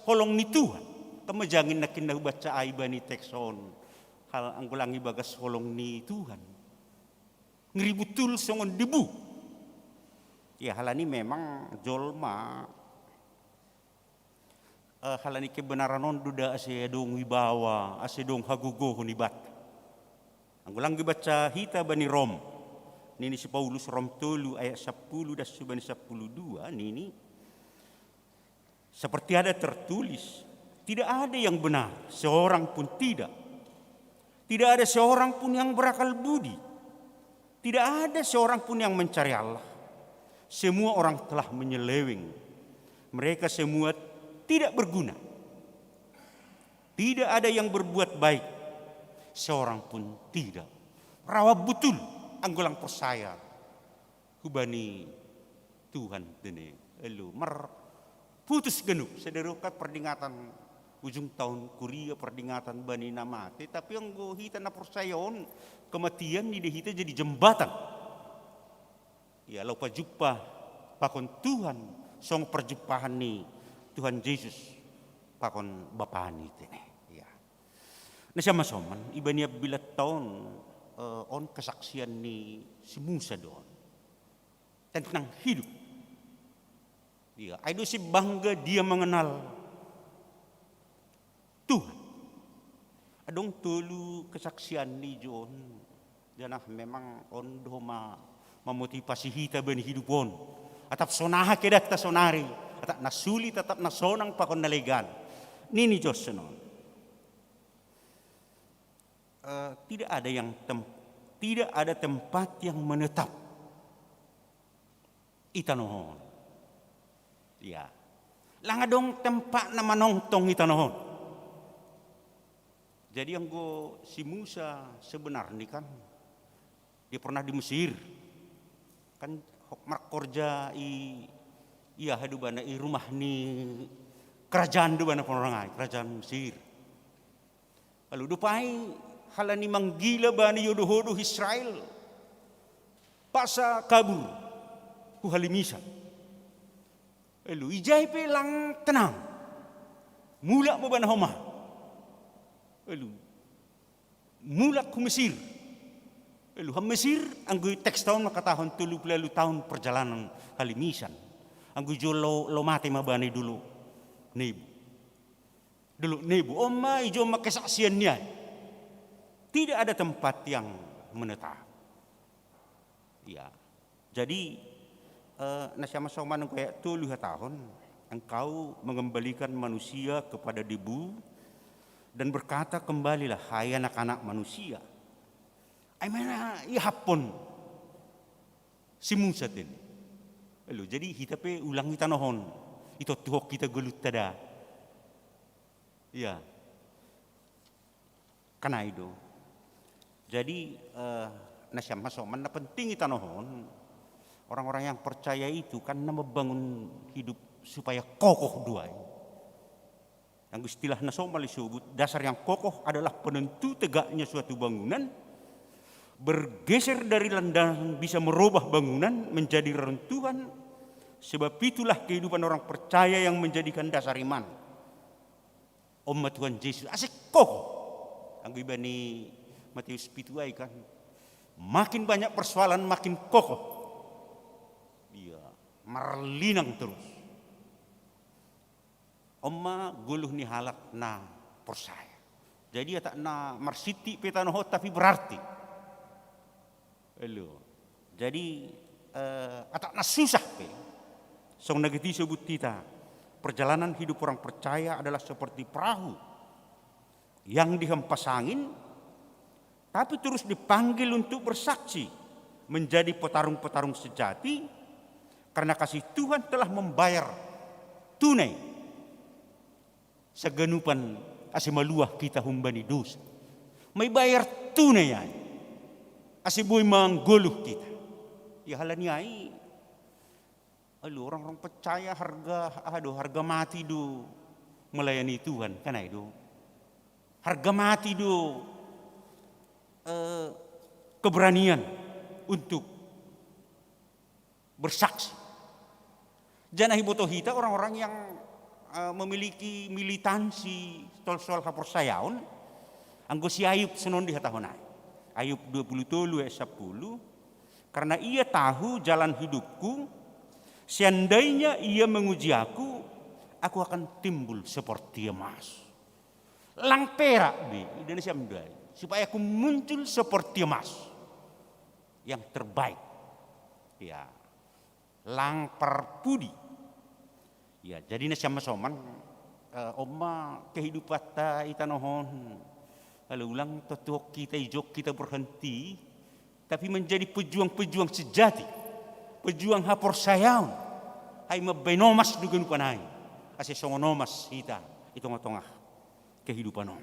holong ni Tuhan. Kemejangin nakin na hubaca ai bani teks on. Hal anggo lang ibagas holong ni Tuhan. Ngeri betul songon debu. Ya, halani memang jolma, eh, halani kebenaran on do da ase dong wibawa, ase dong hagogohon ibanta. Anggo lang dibaca hita bani Rom, nini si Paulus, Rom tolu ayat sepuluh das bani sepuluh dua, nini, seperti ada tertulis, tidak ada yang benar, seorang pun tidak. Tidak ada seorang pun yang berakal budi. Tidak ada seorang pun yang mencari Allah. Semua orang telah menyeleweng. Mereka semua tidak berguna. Tidak ada yang berbuat baik, seorang pun tidak. Rawa betul anggo lang porsaya hubani Tuhan dene. Elu mar putus genuk sederukat peringatan ujung tahun kuria, peringatan bani na mate, tapi anggo hita na porsaya on, kematian ni de hita jadi jembatan. Ya, laho pajumpa pakon Tuhan, songon perjumpaan ni Tuhan Jesus pakon Bapa ni tene. Ya. Na siam masoman, ibani ambilan taon, eh, on kesaksian ni si Musa do on. Tentang hidup. Iya, ai do si bangga dia mengenal Tuhan. Adong tolu kesaksian ni jo on. Janah memang on do ma mamotivasi hita bani hidup on. Atap sonaha kedatta sonari, atap na sulit, atap na sonang pakon na legan. Nini jo on. Eh, tidak ada yang tem-, tidak ada tempat yang menetap i tanoh on. Ya. Lang adong tempat na manongtong i tanoh on. Jadi anggo si Musa sebenarni kan dia pernah di Mesir. Kan markorja i, ia hadu bana i rumah ni kerajaan do bana panorangai, kerajaan Mesir. Lalu dopai halani manggila bani iodoh-odoh Israel. Paksa kabur hu halimisan. Lalu ijai pe lang tenang. Mulak ma bana homa. Lalu mulak hu Mesir. Lalu ha Mesir, anggo teks taon mangkatahon tolu puluh taon perjalanan halimisan. Anggo ijo laho, laho mate ma bana i dolok Nebo. Dolok Nebo, on ma ijo ma kesaksian ni ai. Tidak ada tempat yang menetap. Ya. Jadi, eh, na siam masoman anggo ayat tolu hatahon, engkau mengembalikan manusia kepada debu, Dan berkata, "Kembalilah, hai anak-anak manusia." Ai mena ia happon si Musa ten. Elo, jadi hita pe ulang itanohon, itottuhon hita golutta da. Iya. Kan ai do. Jadi, eh, na sian hasoman na penting itanohon, orang-orang yang percaya itu kan na membangun hidup supaya kokoh do ai. Anggo istilah na somal isobut, dasar yang kokoh adalah penentu tegaknya suatu bangunan, bergeser dari landasan bisa merubah bangunan menjadi reruntuhan, sebab itulah kehidupan orang percaya yang menjadikan dasar iman. On ma Tuhan Jesus, ase kokoh. Anggo ibani Matius pitu ai kan, makin banyak persoalan, makin kokoh. Iya, marlinang terus. On ma goluh ni halak na porsaya. Jadi atak na marsintik pe tanohon, tapi berarti. Elo. Jadi, eh, atak na susah pe. Song na get isobut hita, perjalanan hidup orang percaya adalah seperti perahu yang dihempas angin, tapi terus dipanggil untuk bersaksi, menjadi petarung-petarung sejati, karena kasih Tuhan telah membayar tunai saganupan ase maluah hita humbani dosa. Maibayar tunai ai, ase boi manggoluh hita. Ia halani ai, alu, orang-orang percaya harga, aduh, harga mati do melayani Tuhan, kan ai do. Harga mati do, eh, keberanian untuk bersaksi. Janah iboto hita orang-orang yang, eh, memiliki militansi soal-soal haporsayaon, anggo si Ayub sonon dihatahon ai. Ayub dua puluh tolu ayat sepuluh, "Karena ia tahu jalan hidupku, seandainya ia menguji aku, aku akan timbul seperti emas." Lang perak be, ida nasiam do ai. Supaya aku muncul seperti emas yang terbaik. Ya, lang parpudi. Ya, jadi nasiam hasoman, eh, on ma kehidupanta itanohon. Lalu ulang tottuhon hita, ijok hita berhenti, tapi menjadi pejuang-pejuang sejati, pejuang haporsayaon. Ai mambaen omas do ganupan ai, ase songon omas hita i tongah-tongah kehidupan on.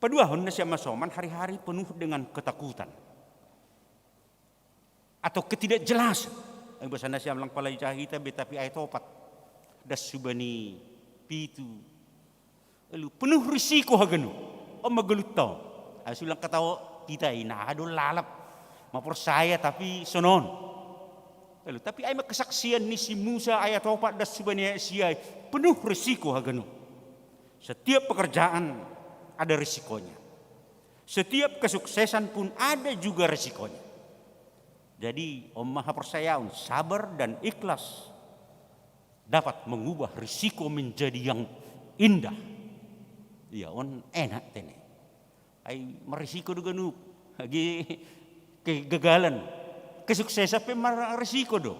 Paduahon, nasiam hasoman, hari-hari penuh dengan ketakutan atau ketidakjelasan. Ai basa nasiam, lang pala ijahita be, tapi ayat opat das hubani pitu. Lalu penuh risiko haganup. On ma golutta on. Ai sulang katao hita i na adong lalap maporsaya tapi sonon. Lalu, tapi ai ma kesaksian ni si Musa ayat opat das hubani ayat sia i, penuh risiko haganup. Setiap pekerjaan ada risikonya. Setiap kesuksesan pun ada juga risikonya. Jadi, on ma haporsayaon, sabar dan ikhlas dapat mengubah risiko menjadi yang indah. Ia on enak tene. Ai marisiko do ganup. Age kegagalan, kesuksesan pe marisiko do.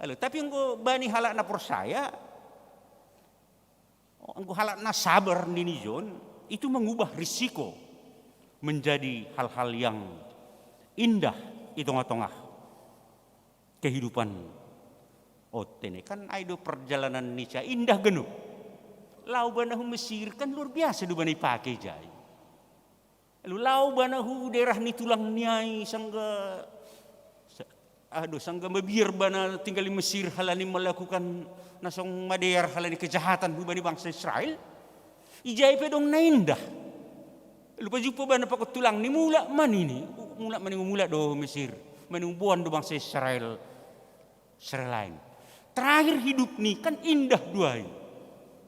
Lalu, tapi anggo bani halak na porsaya, anggo halak na sabar ninna i on, itu mengubah risiko menjadi hal-hal yang indah i tongah-tongah kehidupan on tene. Kan ai do perjalanan ni sa indah ganup. Laho bana hu Mesir kan luar biasa do bana ipake ijai. Lalu laho bana hu daerah ni tulang ni ai sangga, sa-, aduh, sangga mabiar bana tinggal di Mesir halani melakukan na song madear halani kejahatan hubani bangsa Israel. Ijai pe adong na indah. Lalu pajumpa bana pakon tulang ni, mulak ma ninna, mulak ma ninna, mulak do Mesir. Manang boan do bangsa Israel, Israel lain. Terakhir hidup ni kan indah do ai.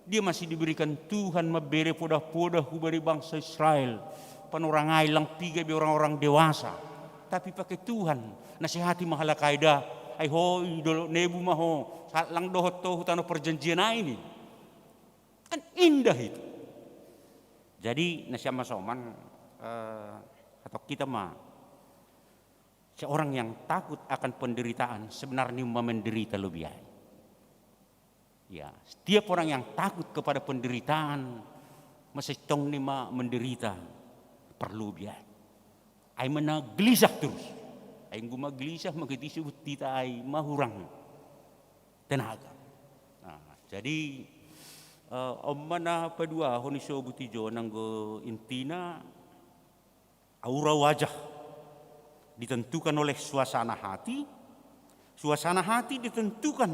Dia masih diberikan Tuhan mambere podah-podah hubani bangsa Israel. Panorang ai lang piga be orang-orang dewasa. Tapi pake Tuhan, nasihati ma halak ai da. Ai ho i dolok ni Nebu ma ho, sa-, lang dohot ho hu tano perjanjian ai ninna. Kan indah itu. Jadi, nasiam hasoman, eh, hatop hita ma. Seorang yang takut akan penderitaan sebenarnya menderita lebih ai. Ya, setiap orang yang takut kepada penderitaan, mesti tong ni ma menderita perlu biar. Ai mana gelisah terus. Ai guma gelisah magiti sebut tita ai mahurang tenaga. Nah, jadi eh, om mana paduahon isobut ijo nanggo intina aura wajah ditentukan oleh suasana hati, suasana hati ditentukan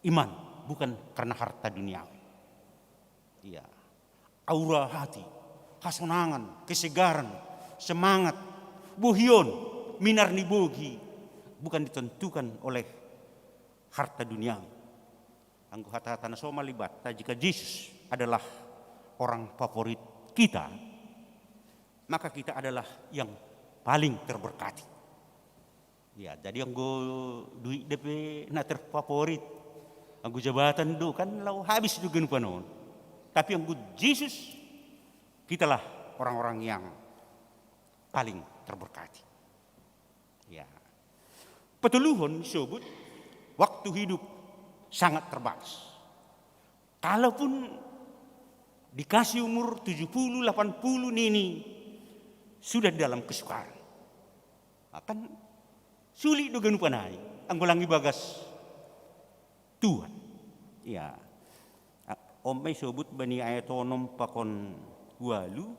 iman, bukan karena harta duniawi. Iya. Aura hati, kasonangan, kesegaran, semangat, bohion, minar ni bogi, bukan ditentukan oleh harta duniawi. Anggo hata-hata na so malibatta, jika Yesus adalah orang favorit kita, maka kita adalah yang paling terberkati. Ya, jadi anggo duit depe na terfavorit, anggo jabatan do kan lau habis do ganupan on. Tapi anggo Yesus, kitalah orang-orang yang paling terberkati. Ya. Petuluhon sebut waktu hidup sangat terbatas. Kalaupun dikasih umur tujuh puluh, delapan puluh nini sudah dalam kesukaran. Akan sulit do ganupan ai anggo lang ibagas Tuhan. Ya. Om mai sobut bani ayat onom pakon walu,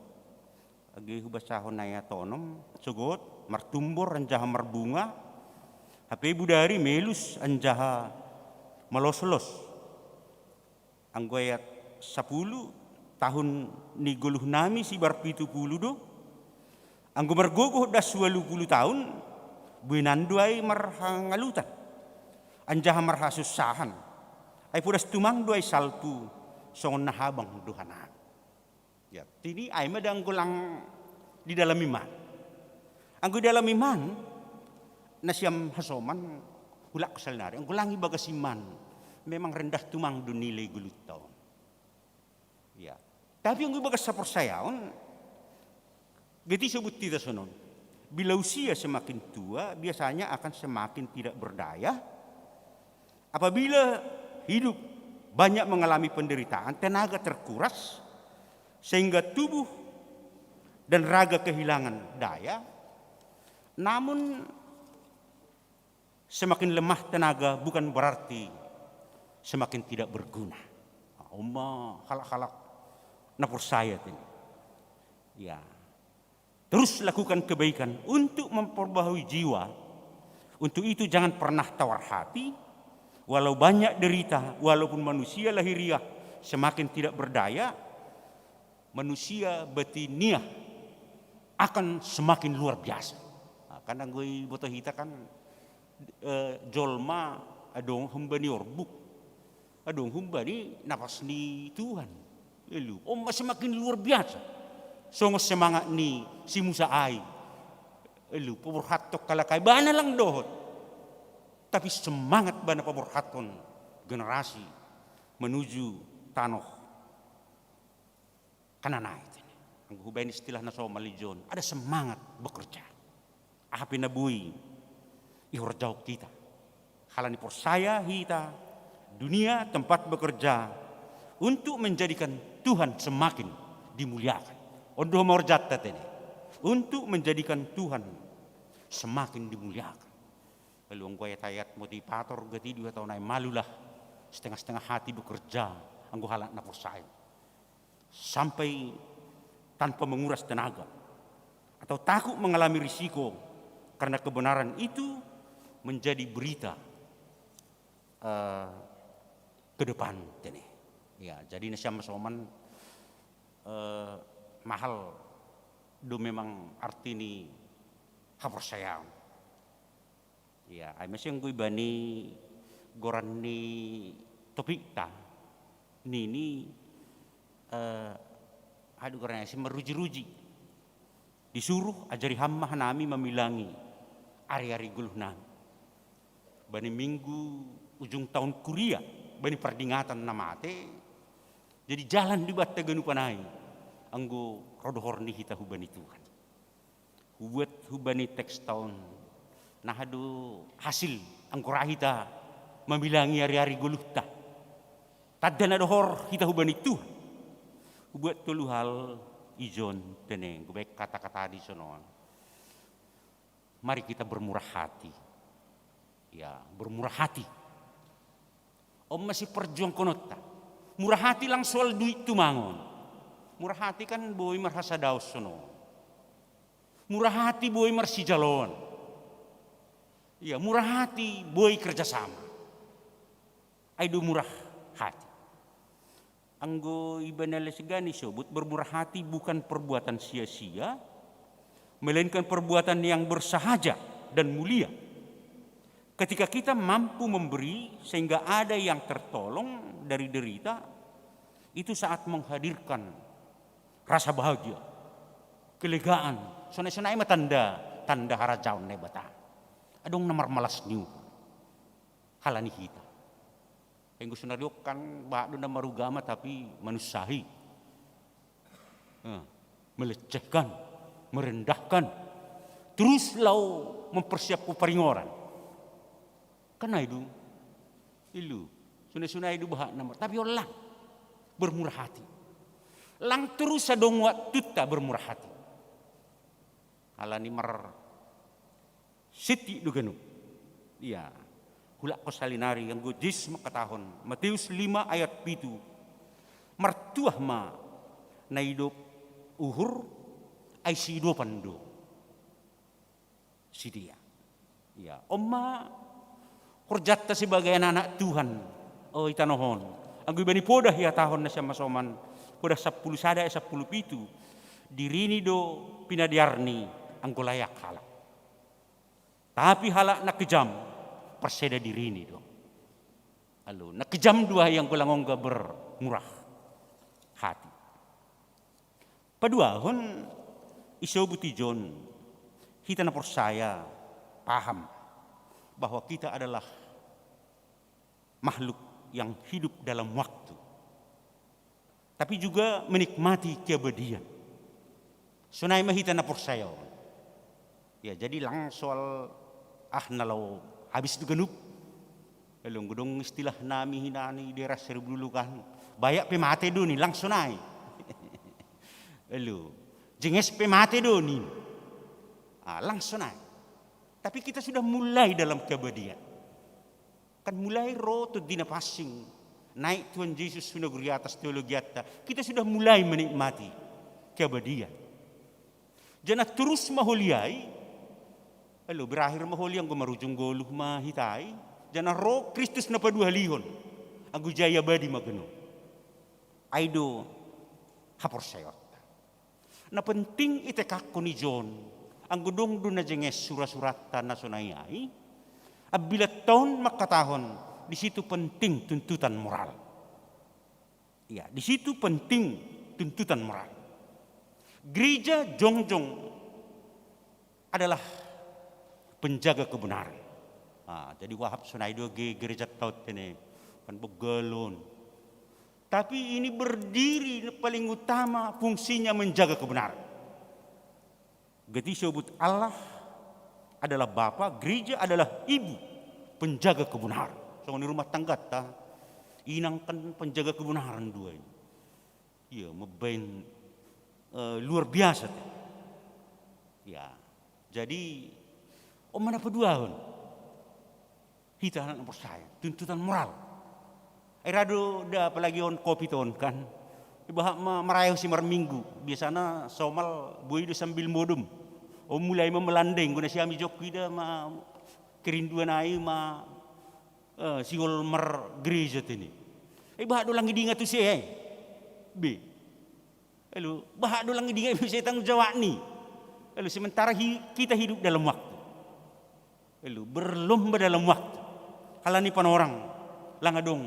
age hubasahon ayat onom, sogot martumbor anjaha marbunga, hape budari melus anjaha maloslos. Anggo ayat sapuluh, tahun ni goluhnami sibar pitu puluh do, anggo margogoh das walu puluh tahun, buenan do ai marhangalutan, anjaha marhasussahan, ai podas tumang do ai salpu songon na habang do hanami. Ya, tini ai ma da anggo lang di dalam iman. Anggo di dalam iman, nasiam hasoman, hulak salinari, anggo lang ibagas iman, memang rendah tumang do nilai goluhta on. Ya. Tapi anggo ibagas saporsayaon, geti sebut tita sonon. Bila usia semakin tua, biasanya akan semakin tidak berdaya. Apabila hidup banyak mengalami penderitaan, tenaga terkuras, sehingga tubuh dan raga kehilangan daya. Namun, semakin lemah tenaga bukan berarti semakin tidak berguna. Nah, om ma halak-halak na porsaya tini. Ya. Terus lakukan kebaikan untuk memperbaharui jiwa. Untuk itu jangan pernah tawar hati. Walau banyak derita, walaupun manusia lahiriah semakin tidak berdaya, manusia batiniah akan semakin luar biasa. Nah, kan anggo iboto hita kan eh, jolma adong humbani orbuk, adong humbani napas ni Tuhan. Elu, om semakin luar biasa. Songon semangat ni si Musa ai. Elu, paborhathon halak ai bana lang dohot. Tapi semangat bana paborhathon generasi menuju tanoh Kanaan ai tene. Anggo hubaen istilah na somal ijon, ada semangat bekerja. Aha pe na boi ihorjahon hita. Halani porsaya hita, dunia tempat bekerja untuk menjadikan Tuhan semakin dimuliakan. On do mahorjanta tene. Untuk menjadikan Tuhan semakin dimuliakan. Lalu anggo ayat-ayat motivator gati dua tahun ai malulah setengah-setengah hati bekerja anggo halak na porsaya. Sampai tanpa menguras tenaga atau takut mengalami risiko karena kebenaran itu menjadi berita eh, ke depan tene. Ya, jadi nasiam hasoman eh, mahal do memang arti ni haporsayaon. Ya, ai masiang goi bani goran ni topikta nini eh, adu goran si meruji-ruji. Disuruh ajari ham ma hanami mamilangi ari-ari goluhnami. Bani minggu ujung tahun kuria, bani pardingatan na mate, jadi jalan di batta ganupan ai. Anggo rodohor ni hita hubani Tuhan. Hubuat hubani teks tahun. Nah adu hasil anggo ra hita mamilangi ari-ari goluhta. Tadda na dohor hita hubani Tuhan. Hubuat tolu hal ijon teneng, hubaen kata-kata di sonon. Mari kita bermurah hati. Ya, bermurah hati. Om masih perjuang konotta. Murah hati lang soal duit tumangon. Murah hati kan boi marhasadaon sonon. Murah hati boi marsijaloon. Ya, murah hati boi kerjasama. Ai do murah hati. Anggo ibana les gani sobut, bermurah hati bukan perbuatan sia-sia, melainkan perbuatan yang bersahaja dan mulia. Ketika kita mampu memberi sehingga ada yang tertolong dari derita, itu saat menghadirkan rasa bahagia, kelegaan. Sonai-sonai ma tanda, tanda harajaon Naibata. Adong na marmalas ni uhur halani hita. Enggo sonari kan bahat do na marugama tapi manussahi. Eh, melecehkan, merendahkan. Terus laho mempersiapkan paringoran. Kan ai do. Ilu. Sonai-sonai do bahat na mar-, tapi on lang. Bermurah hati. Lang terus adong waktunta bermurah hati. Halani mar-, siti do ganup. Ia, hulakkon salinari anggo Jesus mangkatahon, Matius lima ayat pitu, martuah ma na idop uhur, ai siidopan do sidea. Ia, on ma horjanta sebagai anak-anak Tuhan, o, i tanoh on. Anggo ibani podah ihatahon na sian masoman, podah sampulu sada ayat sampulu pitu, dirini do pinadearni anggo layak halak. Tapi halak na kejam, parseda dirini do. Alu, na kejam do ai anggo lang ongga bermurah hati. Paduahon, isobut ijon, hita na porsaya paham bahwa kita adalah makhluk yang hidup dalam waktu, tapi juga menikmati keabadian. Sonai ma hita na porsaya on. Ya, jadi lang soal, ah, na laho habis do ganup. Lalu anggo dong istilah nami hinan i daerah Seribu Dulu kan, bayak pe mate do ni, lang sonai. Lalu, jenges pe mate do ni. Ah, lang sonai. Tapi kita sudah mulai dalam keabadian. Kan mulai ro Tondi Napansing, naik Tuhan Jesus hu nagori atas teologianta, kita sudah mulai menikmati keabadian. Janah torus ma holi ai, lalu berakhir ma holi anggo marujung goluh ma hita i, janah ro Kristus na paduahalihon, anggo jadi abadi ma ganup. Ai do haporsayaonta. Na penting itekangkon ijon, anggo dong do na jenges sura-suranta na sonai ai, ambilanta on mangkatahon, di situ penting tuntutan moral. Ya, di situ penting tuntutan moral. Gereja jongjong adalah penjaga kebenaran. Ah, jadi huahap sonai do ge-, gerejanta on tene, kan begelon. Tapi ini berdiri paling utama fungsinya menjaga kebenaran. Gati sobut Allah adalah Bapa, gereja adalah ibu, penjaga kebenaran. Songon di rumah tanggata, inang kan penjaga kebenaran dua ini. Iya, mabaen, eh, luar biasa tuh. Ya, jadi, on ma na paduahon. Hita anak na porsaya, tuntutan moral. Ai ra do da, apalagi on covid on kan. Ibahat ma marayo si marminggu. Biasana somal boi do sambil modom. O, mulai ma melandeng, guna siami jokki da ma kerinduan ai ma, eh, sihol margereja tene. Ibahat do lang idingat tu se ai. Be. Lalu, bahat do lang idingat bisa tanggung jawab ni. Lalu, sementara hi-, kita hidup dalam waktu. Lalu, berlomba dalam waktu. Halani panorang, lang adong,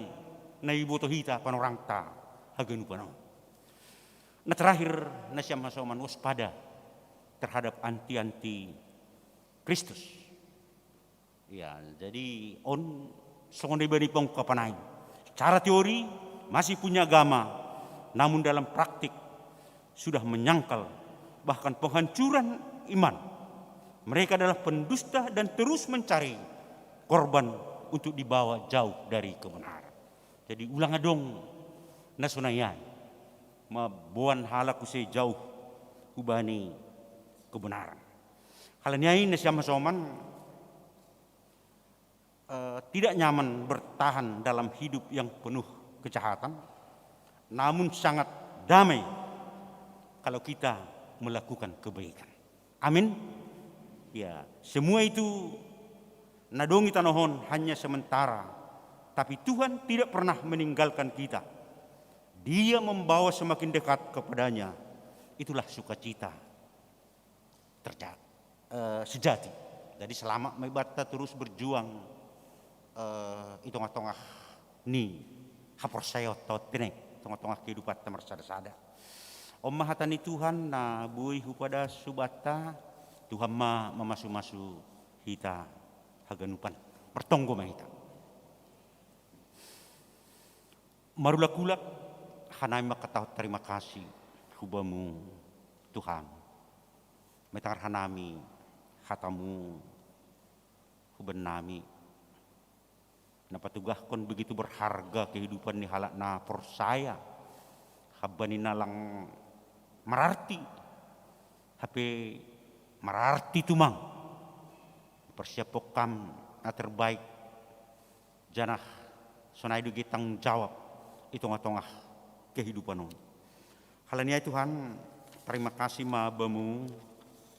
na iboto hita panorangta, haganupan on. Na terakhir, na sian hasoman waspada terhadap anti-anti Kristus. Ya, jadi on songon na ibaen i pengungkapan ai. Secara teori masih punya agama, namun dalam praktik sudah menyangkal, bahkan penghancuran iman. Mereka adalah pendusta dan terus mencari korban untuk dibawa jauh dari kebenaran. Jadi ulang adong na sonai ai, mamboan halak use jauh hubani kebenaran. Halani ai nasiam hasoman, eh, tidak nyaman bertahan dalam hidup yang penuh kejahatan, namun sangat damai kalau kita melakukan kebaikan. Amin. Ya, semua itu na dong i tanoh on hanya sementara, tapi Tuhan tidak pernah meninggalkan kita. Dia membawa semakin dekat kepada-Nya. Itulah sukacita terja- eh, sejati. Jadi selama ma ibanta terus berjuang, eh, i tongah-tongah ni haporsayaonta on, i tongah-tongah kehidupanta marsada-sada. On ma hata ni Tuhan na boi hupadas hubanta. Tuhan ma mamasu-masu hita haganupan. Martonggo ma hita. Marulak-ulak hanami mangkatahon tarima kasih hu Bamu, Tuhan. Mai tangar hanami hata-Mu hu bannami, na patugahkon begitu berharga kehidupan ni halak na porsaya, hambani na lang mararti, hape mararti tumang. Parsiaphon Ham na terbaik, janah sonai do ge tanggung jawab i tongah-tongah kehidupan on. Halani ai Tuhan, tarima kasih ma Bamu,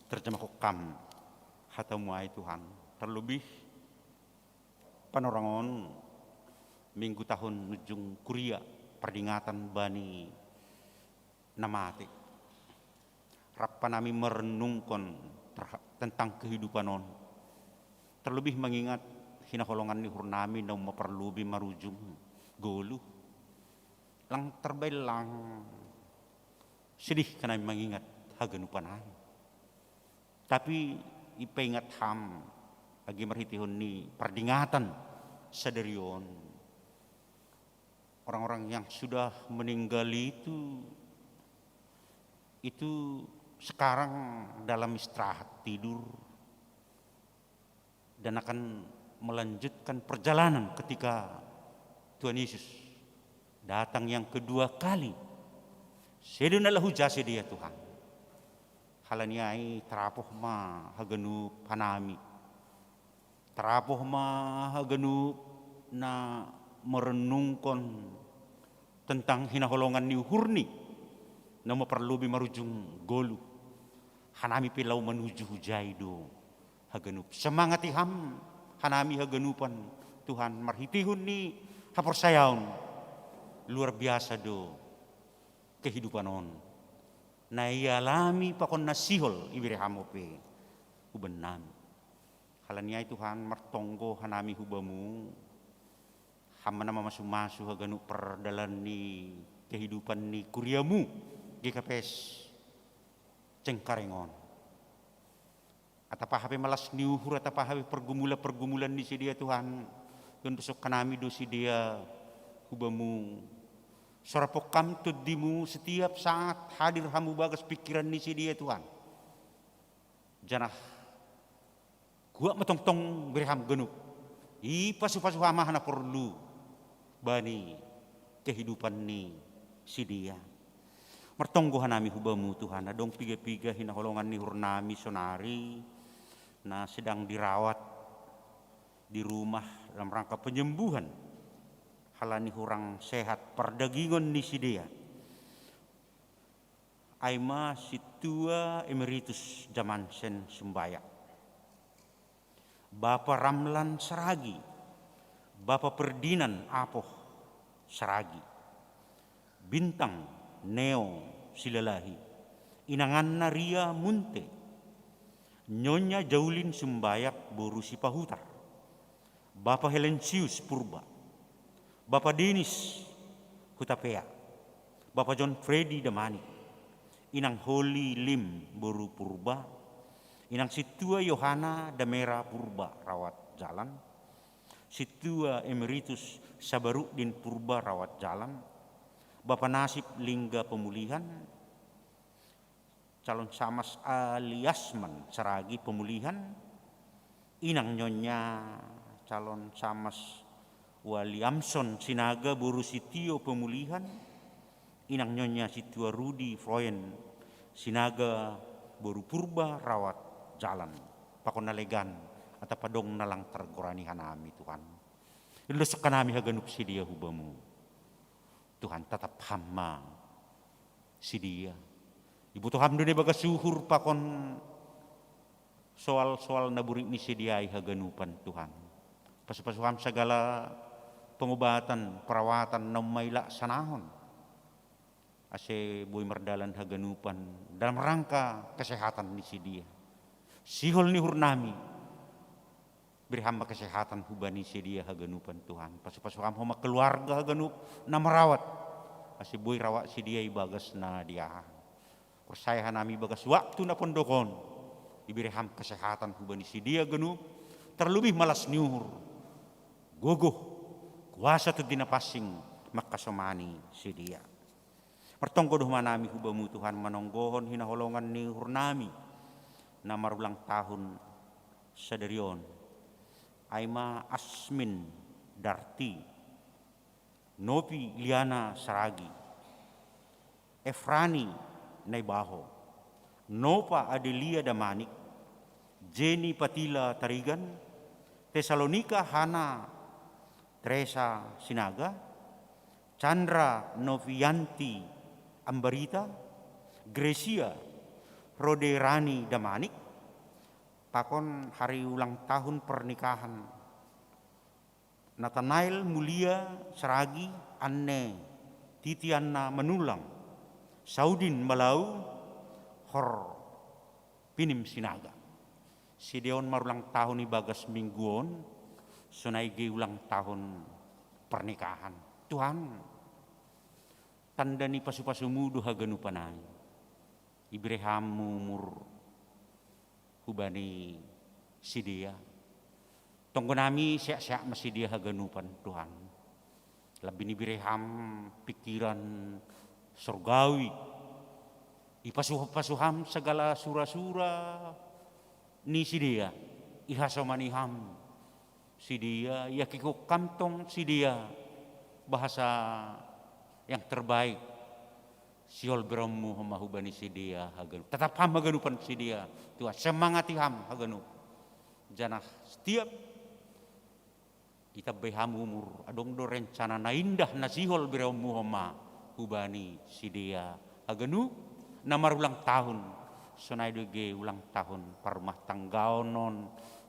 terjemahkon Ham hata-Mu ai Tuhan. Terlebih panorang on, minggu tahun nunjung kuria, pardingatan bani na mate. Rap hanami marennungkon terha- tentang kehidupan on. Terlebih mangingat hinaholongan ni uhurnami na umma parlobei marujung goluh. Lang terbaen lang sedih hanami mangingat haganupan ai. Tapi ipaingat Ham, age marhiteihon ni pardingatan sadari on, orang-orang yang sudah meninggal itu, itu sekarang dalam istirahat, tidur, dan akan melanjutkan perjalanan ketika Tuhan Yesus datang yang kedua kali. Sedo na laho ja sidea, Tuhan. Halani ai tarapoh ma haganup hanami. Tarapoh ma haganup na marennungkon tentang hinaholongan ni uhurni, na umma parlobei marujung goluh. Hanami pe laho manuju hujai do haganup. Semangati Ham hanami haganupan, Tuhan, marhiteihon ni haporsayaon. Luar biasa do kehidupan on na ialami pakon na sihol ibere Ham ope hu bannami. Halani ai Tuhan, martonggo hanami hu Bamu, Ham ma na mamasu-masu haganup pardalan ni kehidupan ni kuria-Mu G K P S Cengkareng on. Atap aha pe malas ni uhur, atap aha pe pergumulan-pergumulan ni sidea, Tuhan, iondosok hanami do sidea hu Bamu. Soraphon Ham Tondi-Mu, setiap saat hadir Ham hu bagas pingkiran ni sidea, Tuhan. Janah kuat ma tongtong bere Ham ganup. Ipasu-pasu Ham aha na porlu bani kehidupan ni sidea. Martonggo hanami hu Bamu, Tuhan, adong piga-piga hinaholongan ni uhurnami sonari na sedang dirawat di rumah dalam rangka penyembuhan halani hurang sehat pardagingon ni sidea. Ai ma Sintua Emeritus Jamansen Sumbayak, Bapa Ramlan Saragi, Bapa Perdinan Apoh Saragi, Bintang Neo Silalahi, inanganna Ria Munte, Nyonya Jaulin Sumbayak boru Sipahutar, Bapa Helensius Purba, Bapa Denis Hutapea, Bapa John Freddy Damanik, Inang Holy Lim boru Purba, Inang Sintua Yohana Damera Purba rawat jalan, Sintua Emeritus Sabaruddin Purba rawat jalan, Bapa Nasib Lingga Pemulihan, calon Samas Aliasman Saragi Pemulihan, Inang Nyonya calon Samas Wali Amson Sinaga boru si Tio Pemulihan, inang nyonya si Tua Rudi Froen Sinaga boru Purba Rawat Jalan. Pakon na legan atap adong na lang targoran i hanami Tuhan. Ilosok hanami haganup si dia hubamu. Tuhan, tatap Ham ma si dia. Iboto Ham do na ibagas uhur pakon soal-soal na borit ni si dia i haganupan Tuhan. Pasu-pasu Ham sagala pengobatan, perawatan na ummaila sanahon. Ase boi mardalan haganupan dalam rangka kesehatan ni si dia. Sihol ni uhur nami. Bere Ham ma kesehatan hubani si dia haganupan Tuhan. Pasu-pasu Ham homa keluarga haganup na marawat. Ase boi rawat si dia ibagas na dia. Porsaya hanami ibagas waktu na pondok on. Ibere Ham kesehatan hubani si dia ganup. Terlebih malas ni uhur. Gogoh. Kuasa tu dinapansing mangkasomani si dia. Martonggo do homa hanami hubamu Tuhan manonggohon hinaholongan ni uhur nami. Na marulang tahun sadari on. Ai ma Asmin Darti, Nopi Liana Saragi, Efrani Naibaho, Nopa Adelia Damanik, Jenny Patila Tarigan, Tesalonika Hana Teresa Sinaga, Chandra Novianti Ambarita, Gracia Roderani Damanik, pakon hari ulang tahun pernikahan Nathanael Mulia Saragi, Anne Titiana Manulang, Saudin Malau, Hor Pinim Sinaga. Si dia on marulang tahun ibagas minggu on, sonai ge ulang tahun pernikahan. Tuhan, tanda ni pasu-pasumu do haganupan ai. Ibere Ham umur hubani si dia. Tonggo nami sehat-sehat ma si dia haganupan Tuhan. Lebih ni bere Ham pikiran sorgawi. Ipasu-pasu Ham sagala sura-sura ni si dia. Ihasomani Ham si dia, iakikon Ham tong si dia. Bahasa yang terbaik. Sihol beronmu homa hubani si dia haganup. Tatap Ham haganupan si dia. Tuhan, semangati Ham haganup. Janah setiap itambai Ham umur, adong do rencana na indah na sihol beronmu homa hubani si dia haganup na marulang tahun. Sonai do ge ulang tahun parrumah tanggaon on.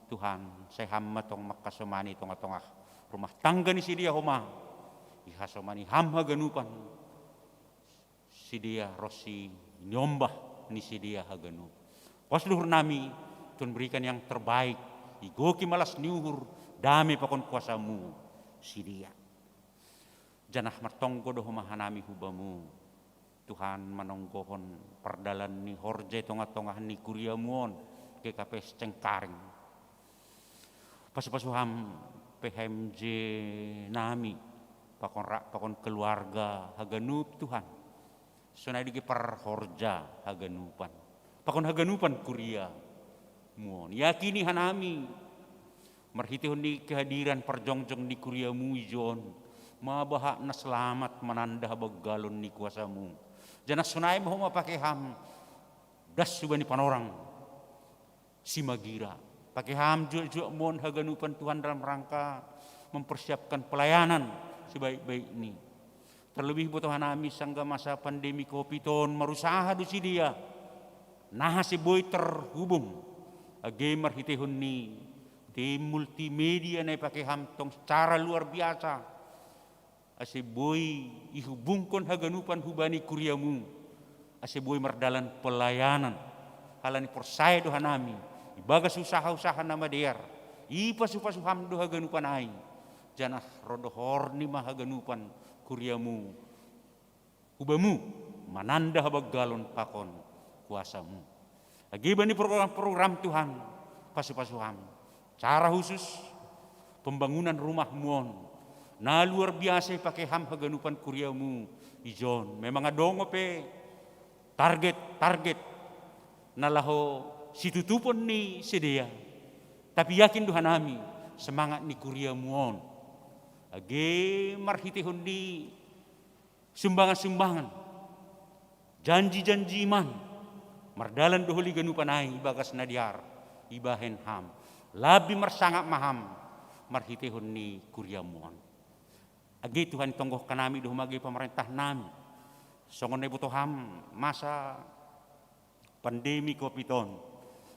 Tuhan, sai Ham ma tong mangkasomani tonga-tonga rumah tangga ni si dia homa. Ihasomani Ham haganupan si dia ronsi niombah ni si dia haganup. Pos do uhur nami, Tuhan berikan yang terbaik, igoki malas ni uhur, dame pakon kuasamu si dia. Janah martonggo do homa hanami hubamu, Tuhan, manonggohon pardalan ni horja i tonga-tonga ni kuriamu on, G K P S Cengkareng. Pasu-pasu Ham P H M J nami, pakon ra-, pakon keluarga haganup Tuhan. Sonai do ge parhorja haganupan. Pakon haganupan kuria muon. Yakini hanami marhitehon ni kehadiran parjongjong ni kuriamu ijon, mabahat na selamat mananda habanggalon ni kuasamu. Janah sonai ma homa pake Ham das hubani panorang Simagira. Pake Ham juak-juak muon haganupan Tuhan dalam rangka mempersiapkan pelayanan sebaik-baik ni. Terlebih boto hanami sangga masa pandemi covid on marusaha do si dia. Nah, ase boi terhubung. Age marhitehon ni tim multimedia na ipake Ham tong secara luar biasa. Ase boi ihubungkon haganupan hubani kuriamu, ase boi mardalan pelayanan. Halani porsaya do hanami, ibagas usaha-usaha na madear, ipasu-pasu Ham do haganupan ai, janah ro do horni ma haganupan kuriamu hubamu, mananda habanggalon pakon kuasamu. Age bani program-program Tuhan, pasu-pasu Ham. Secara khusus, pembangunan rumahmu on. Na luar biasa ipake Ham haganupan kuriamu ijon. Memang adong pe target-target na laho situtupon ni sidea. Tapi yakin do hanami, semangat ni kuriamu on. Age marhiteihon ni sumbangan-sumbangan, janji-janjiman, mardalan do holi ganupan ai ibagas na dear, ibahen Ham. Labi marsangap ma Ham marhiteihon ni kuriaMu on. Age Tuhan, itonggohon hanami do homa age pamarentahan nami. Songon na iboto Ham, masa pandemi covid on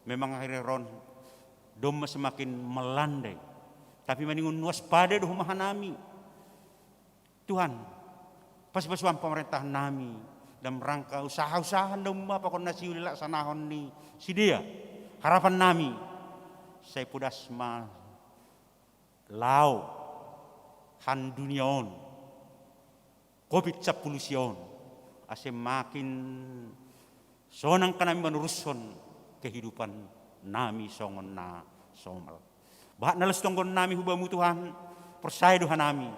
memang akhir-akhir on domma semakin melandai. Tapi maningon waspada do homa hanami. Tuhan, pasu-pasuan pamarentahan nami dalam rangka usaha-usaha na umma pakon na siuli laksanahon ni sidea. Harapan nami, sai podas ma laho handunia on, covid sampulu sia on, ase makin sonang hanami manurushon kehidupan nami songon na somal. Bahat na las tonggohon nami hu Bamu Tuhan, porsaya do hanami,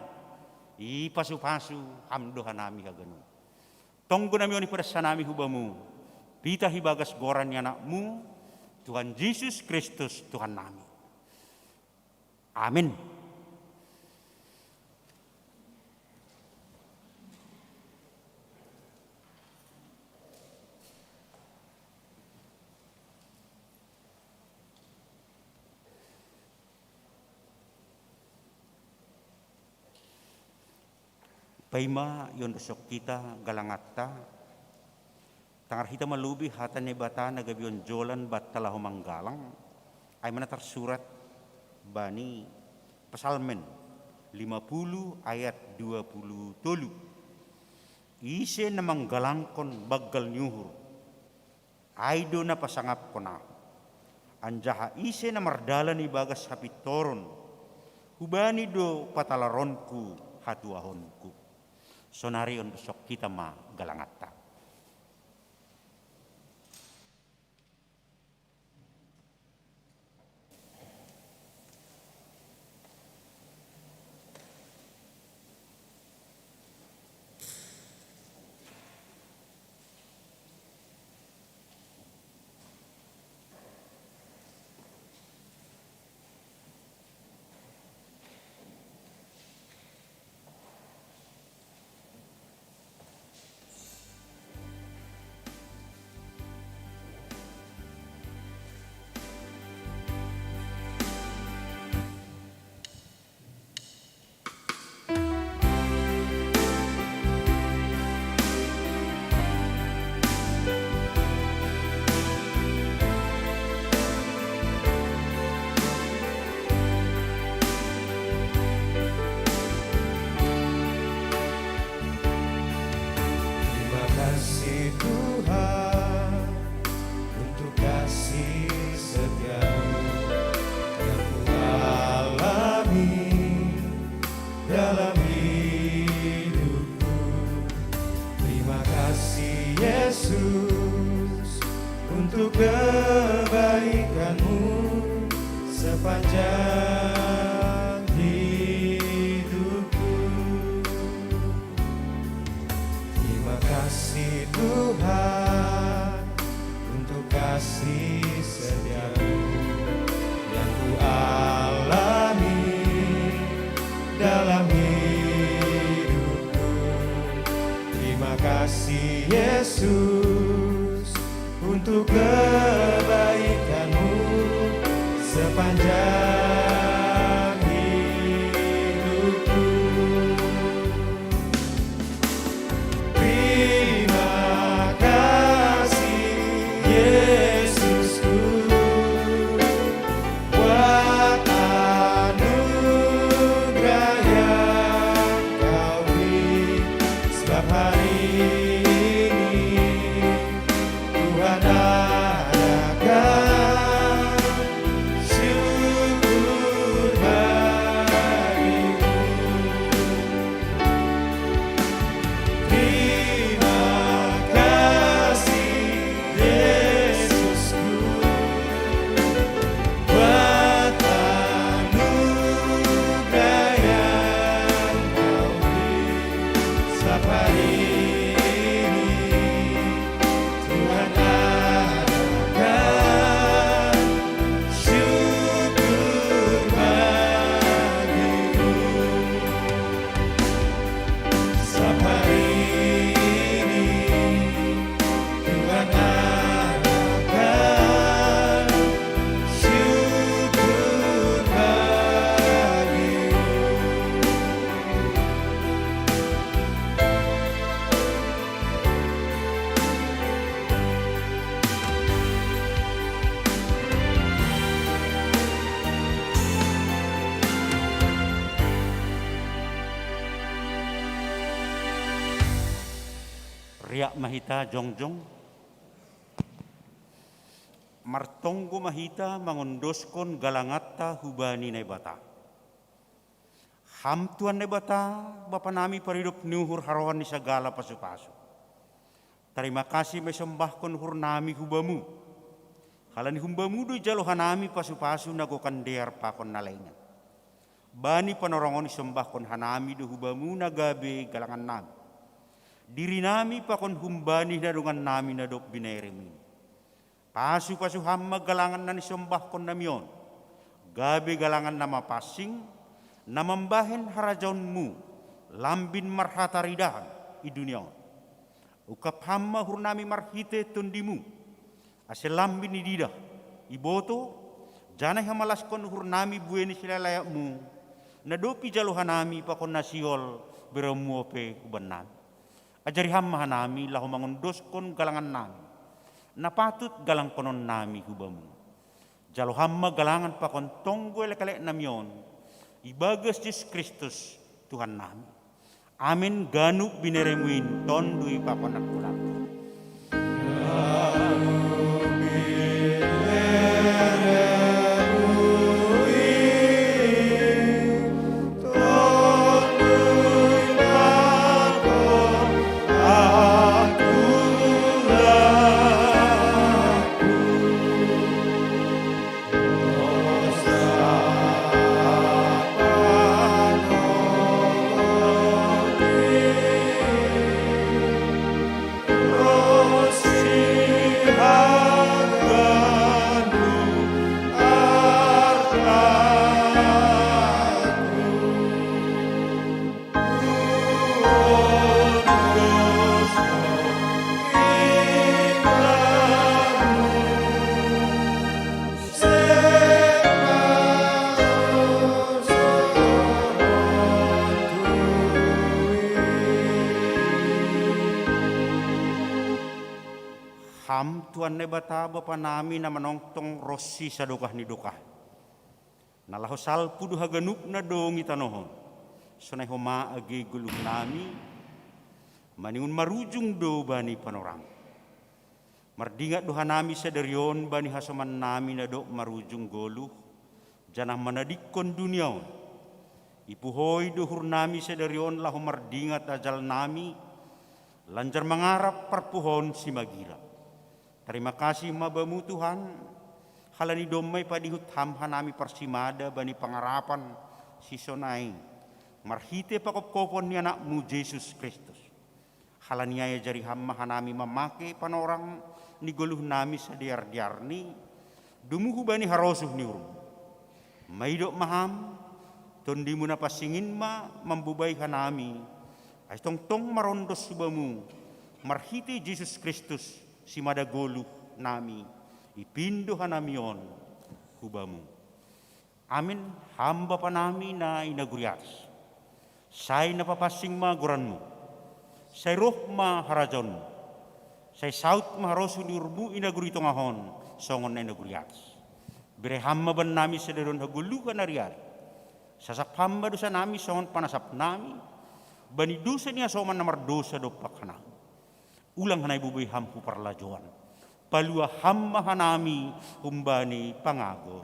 ipasu-pasu Ham do hanami haganup. Tonggo nami on ipadas hanami hu Bamu, pitah ibagas goran ni AnakMu, Tuhan Jesus Kristus Tuhan nami. Amin. Paima iondosok hita galanganta, tangar hita ma lobi hata ni Debata na gabe onjolan banta laho manggalang, ai ma na tarsurat bani Psalmen lima puluh ayat dua puluh tolu. Ise na manggalangkon banggal ni uhur, ai do na pasangapkon ahu. Anjaha ise na mardalan ibagas hapintoron, hubani do patalaronku hatuaonku. Sonari ondosok hita ma galanganta. Terima kasih Tuhan untuk kasih setiamu yang ku alami dalam hidupku. Terima kasih Yesus untuk kebaikanmu sepanjang hidupku. Terima kasih Tuhan untuk kasih setiamu yang ku alami dalam hidupku. Terima kasih Yesus untuk kebaikanmu sepanjang hidupku. Terima kasih Yesusku buat anugerah yang kau beri. Sebab hari ini Tuhan adakan syukur bagimu. Terima kasih Yesusku buat anugerah yang kau beri. Sebab hari ini Tuhan adakan syukur bagimu. Riak ma hita jongjong. Martonggo ma hita mangondoskon galanganta hubani Naibata. Ham Tuhan Naibata, Bapa nami paridop ni uhur, harohan ni sagala pasu-pasu. Tarima kasih ma isombahkon uhur nami hu Bamu. Halani humbamu do ijalo hanami pasu-pasu na gokan dear pakon na lengan. Bani panorang on isombahkon hanami do hu Bamu na gabe galangan nami. Diri nami pakon humbani na dongan nami na dob binerem in. Pasu-pasu Ham ma galangan na nisombahkon nami on, gabe galangan na mapansing, na mambahen harajaonMu, lambin marhataridahan i dunia on. Ungkap Ham ma uhur nami marhite TondiMu, ase lambin ididah, iboto, janah ihamalaskon uhur nami buei ni silae-laeMu, na dob ijalo hanami pakon na sihol bereonMu ope hubannami. Ajari Ham ma hanami laho mangondoskon galangan nami, na patut galangkonon nami hu Bamu. Jalo Ham ma galangan pakon tonggo elek-elek nami on, ibagas Jesus Kristus, Tuhan nami. Amin. Ganup binereMu in tonduy pakon angkup. Ham Tuhan Naibata, Bapa nami na manongtong ronsi sadokah ni dokah, na laho salpu do haganup na dong i tanoh on, sonai homa age goluh nami, maningon marujung do bani panorang. Mardingat do hanami sadari on bani hasoman nami na dob marujung goluh, janah manadingkon dunia on. Ipuhoi do uhur nami sadari on laho mardingat ajal nami, lanjar mangarap parpuhoon simagira. Tarima kasih ma Bamu Tuhan, halani domma ipadihut Ham hanami parsimada bani pangarapan sisonai, marhite pakopkopon ni AnakMu Jesus Kristus. Halani ai ajari Ham ma hanami mamake panorang ni goluh nami sadear-dearni, domu hubani harosuh ni uhurMu. Maidop ma Ham, TondiMu na pansing in ma mambobai hanami, ase tongtong marondos hu Bamu, marhite Jesus Kristus, simada goluh nami, ipindo hanami on hu Bamu. Amin. Ham Bapa nami na i nagori atas, sai na papansing ma goranMu. Sai roh ma harajaonMu. Sai saut ma harosuh ni uhurMu i nagori tongah on, songon na i nagori atas. Bere Ham ma bannami sadari on hagoluhan ari-ari. Sasap Ham ma dosa nami songon panasap nami bani dosa ni hasoman na mardosa dompak hanami. Ulang hanami boi Ham hu parlajouan. Palua Ham ma hanami humbani pangago.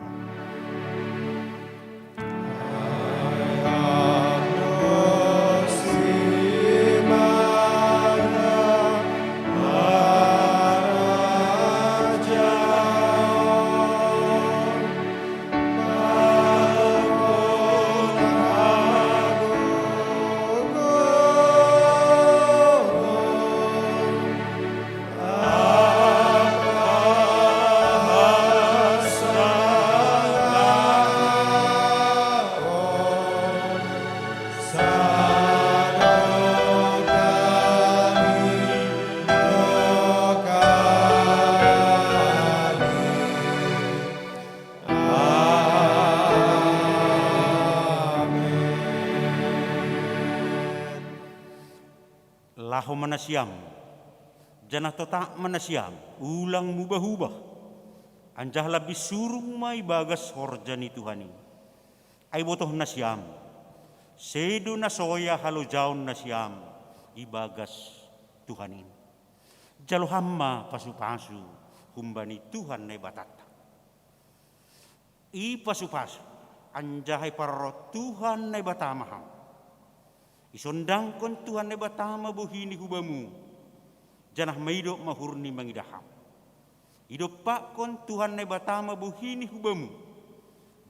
Laho ma nasiam, janah totap ma nasiam, ulang mubah-ubah, anjaha lambin surung ma ibagas horja ni Tuhan in. Ai botoh nasiam, sedo na soya halojaon nasiam ibagas Tuhan in. Jalo ham ma pasu-pasu humbani Tuhan Naibatanta. I pasu-pasu, anjaha iparroh Tuhan Naibata ma ham. Isondangkon Tuhan Naibata ma bohini hubamu, janah maidop ma uhurni mangidah ham. Idompakkon Tuhan Naibata ma bohini hubamu,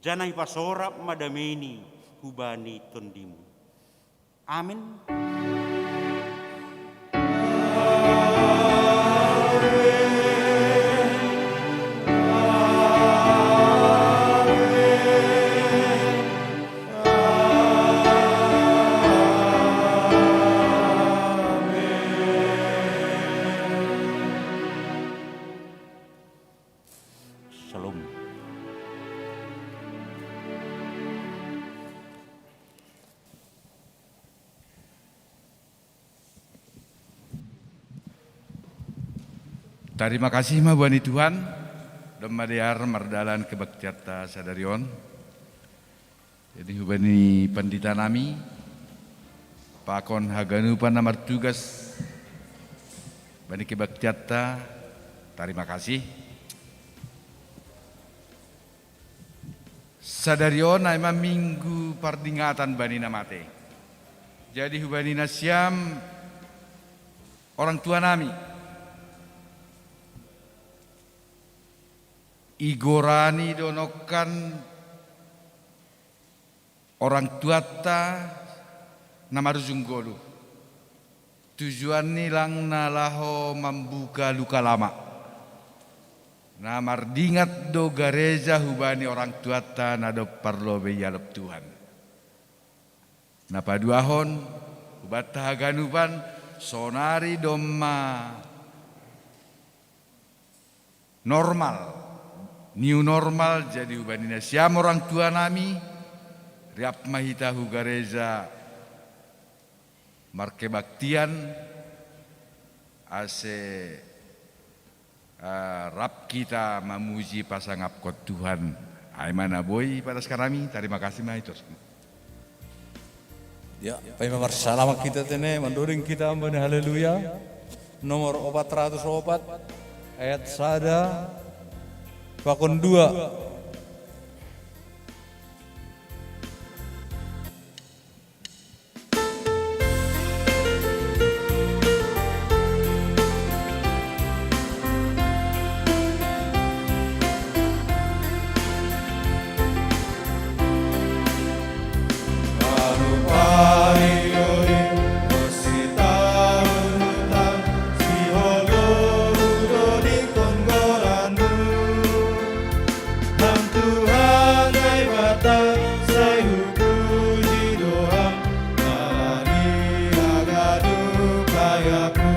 janah ipasorap ma dameini hubani tondimu. Amin. Shalom. Tarima kasih ma hubani Tuhan, domma dear mardalan kebaktianta sadari on. Jadi hubani pandita nami, pakon haganupan na martugas bani kebaktianta, tarima kasih. Sadari on ai ma minggu pardingatan bani na mate. Jadi hubani nasiam orang tua nami, igorani do nongkan orang tuanta na marujung goluh. Tujuanni lang na laho mambuka luka lama. Na mardingat do gareja hubani orang tuanta na dob parlobei ialop Tuhan. Na paduahon, hubanta haganupan, sonari domma normal, new normal, jadi hubani nasiam orang tua nami, riap ma hita hu gareja markebaktian, ase, eh, rap kita mamuji pasangapkon Tuhan. Ai ma na boi padaskan nami, tarima kasih ma itu. Ya, paima marsalama kita tene, mandoding kita ambani haleluya. Nomor opat ratus opat, ayat sada, pakon dua. Ham Tuhan Naibata, sai hupuji do Ham, ala ni haganup layakMu.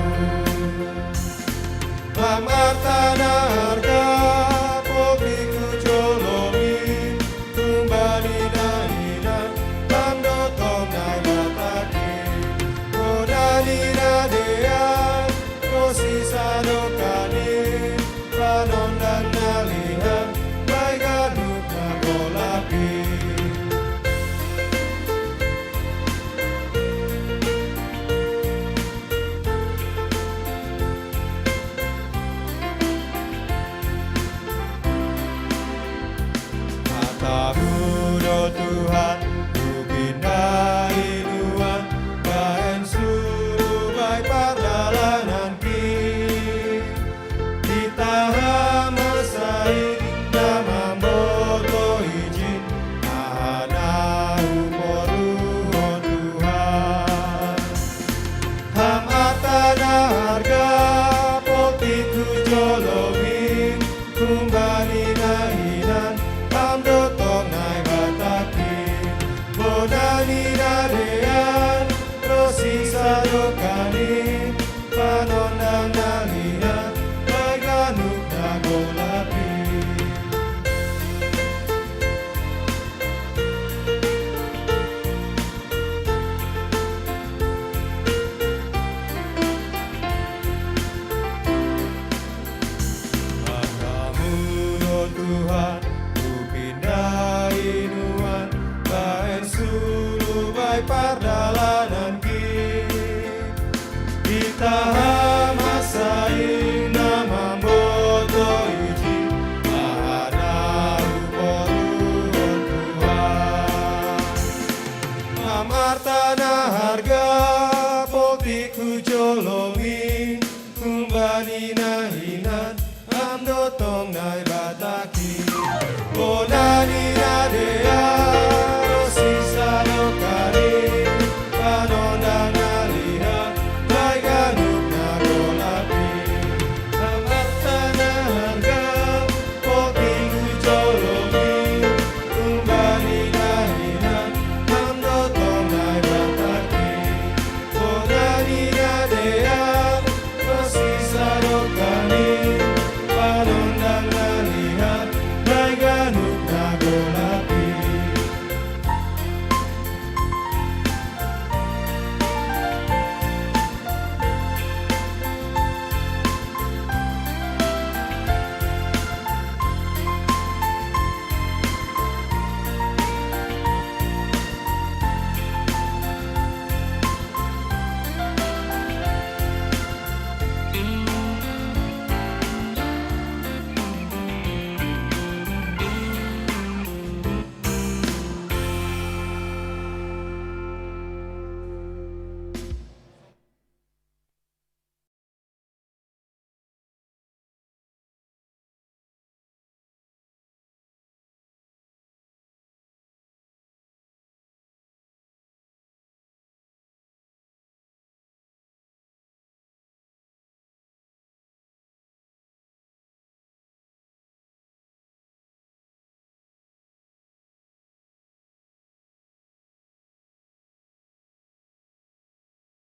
Ham arta na arga, potik hujolomi, humbani na hinan, Ham do tong Naibata, Ho na ni na dear, Ho sisadongkan in, panondangan na lihat, bahen ganup na golap in. HataMu do Tuhan, hupindahi nuan, bahen suru bai pardalananki. Hita Ham ma sai na mamboto ijin, aha na huporluhon Tuhan. Ham arta na arga, potik hujolomi, humbani na hinan, Ham do tong na Longin, Kumbanina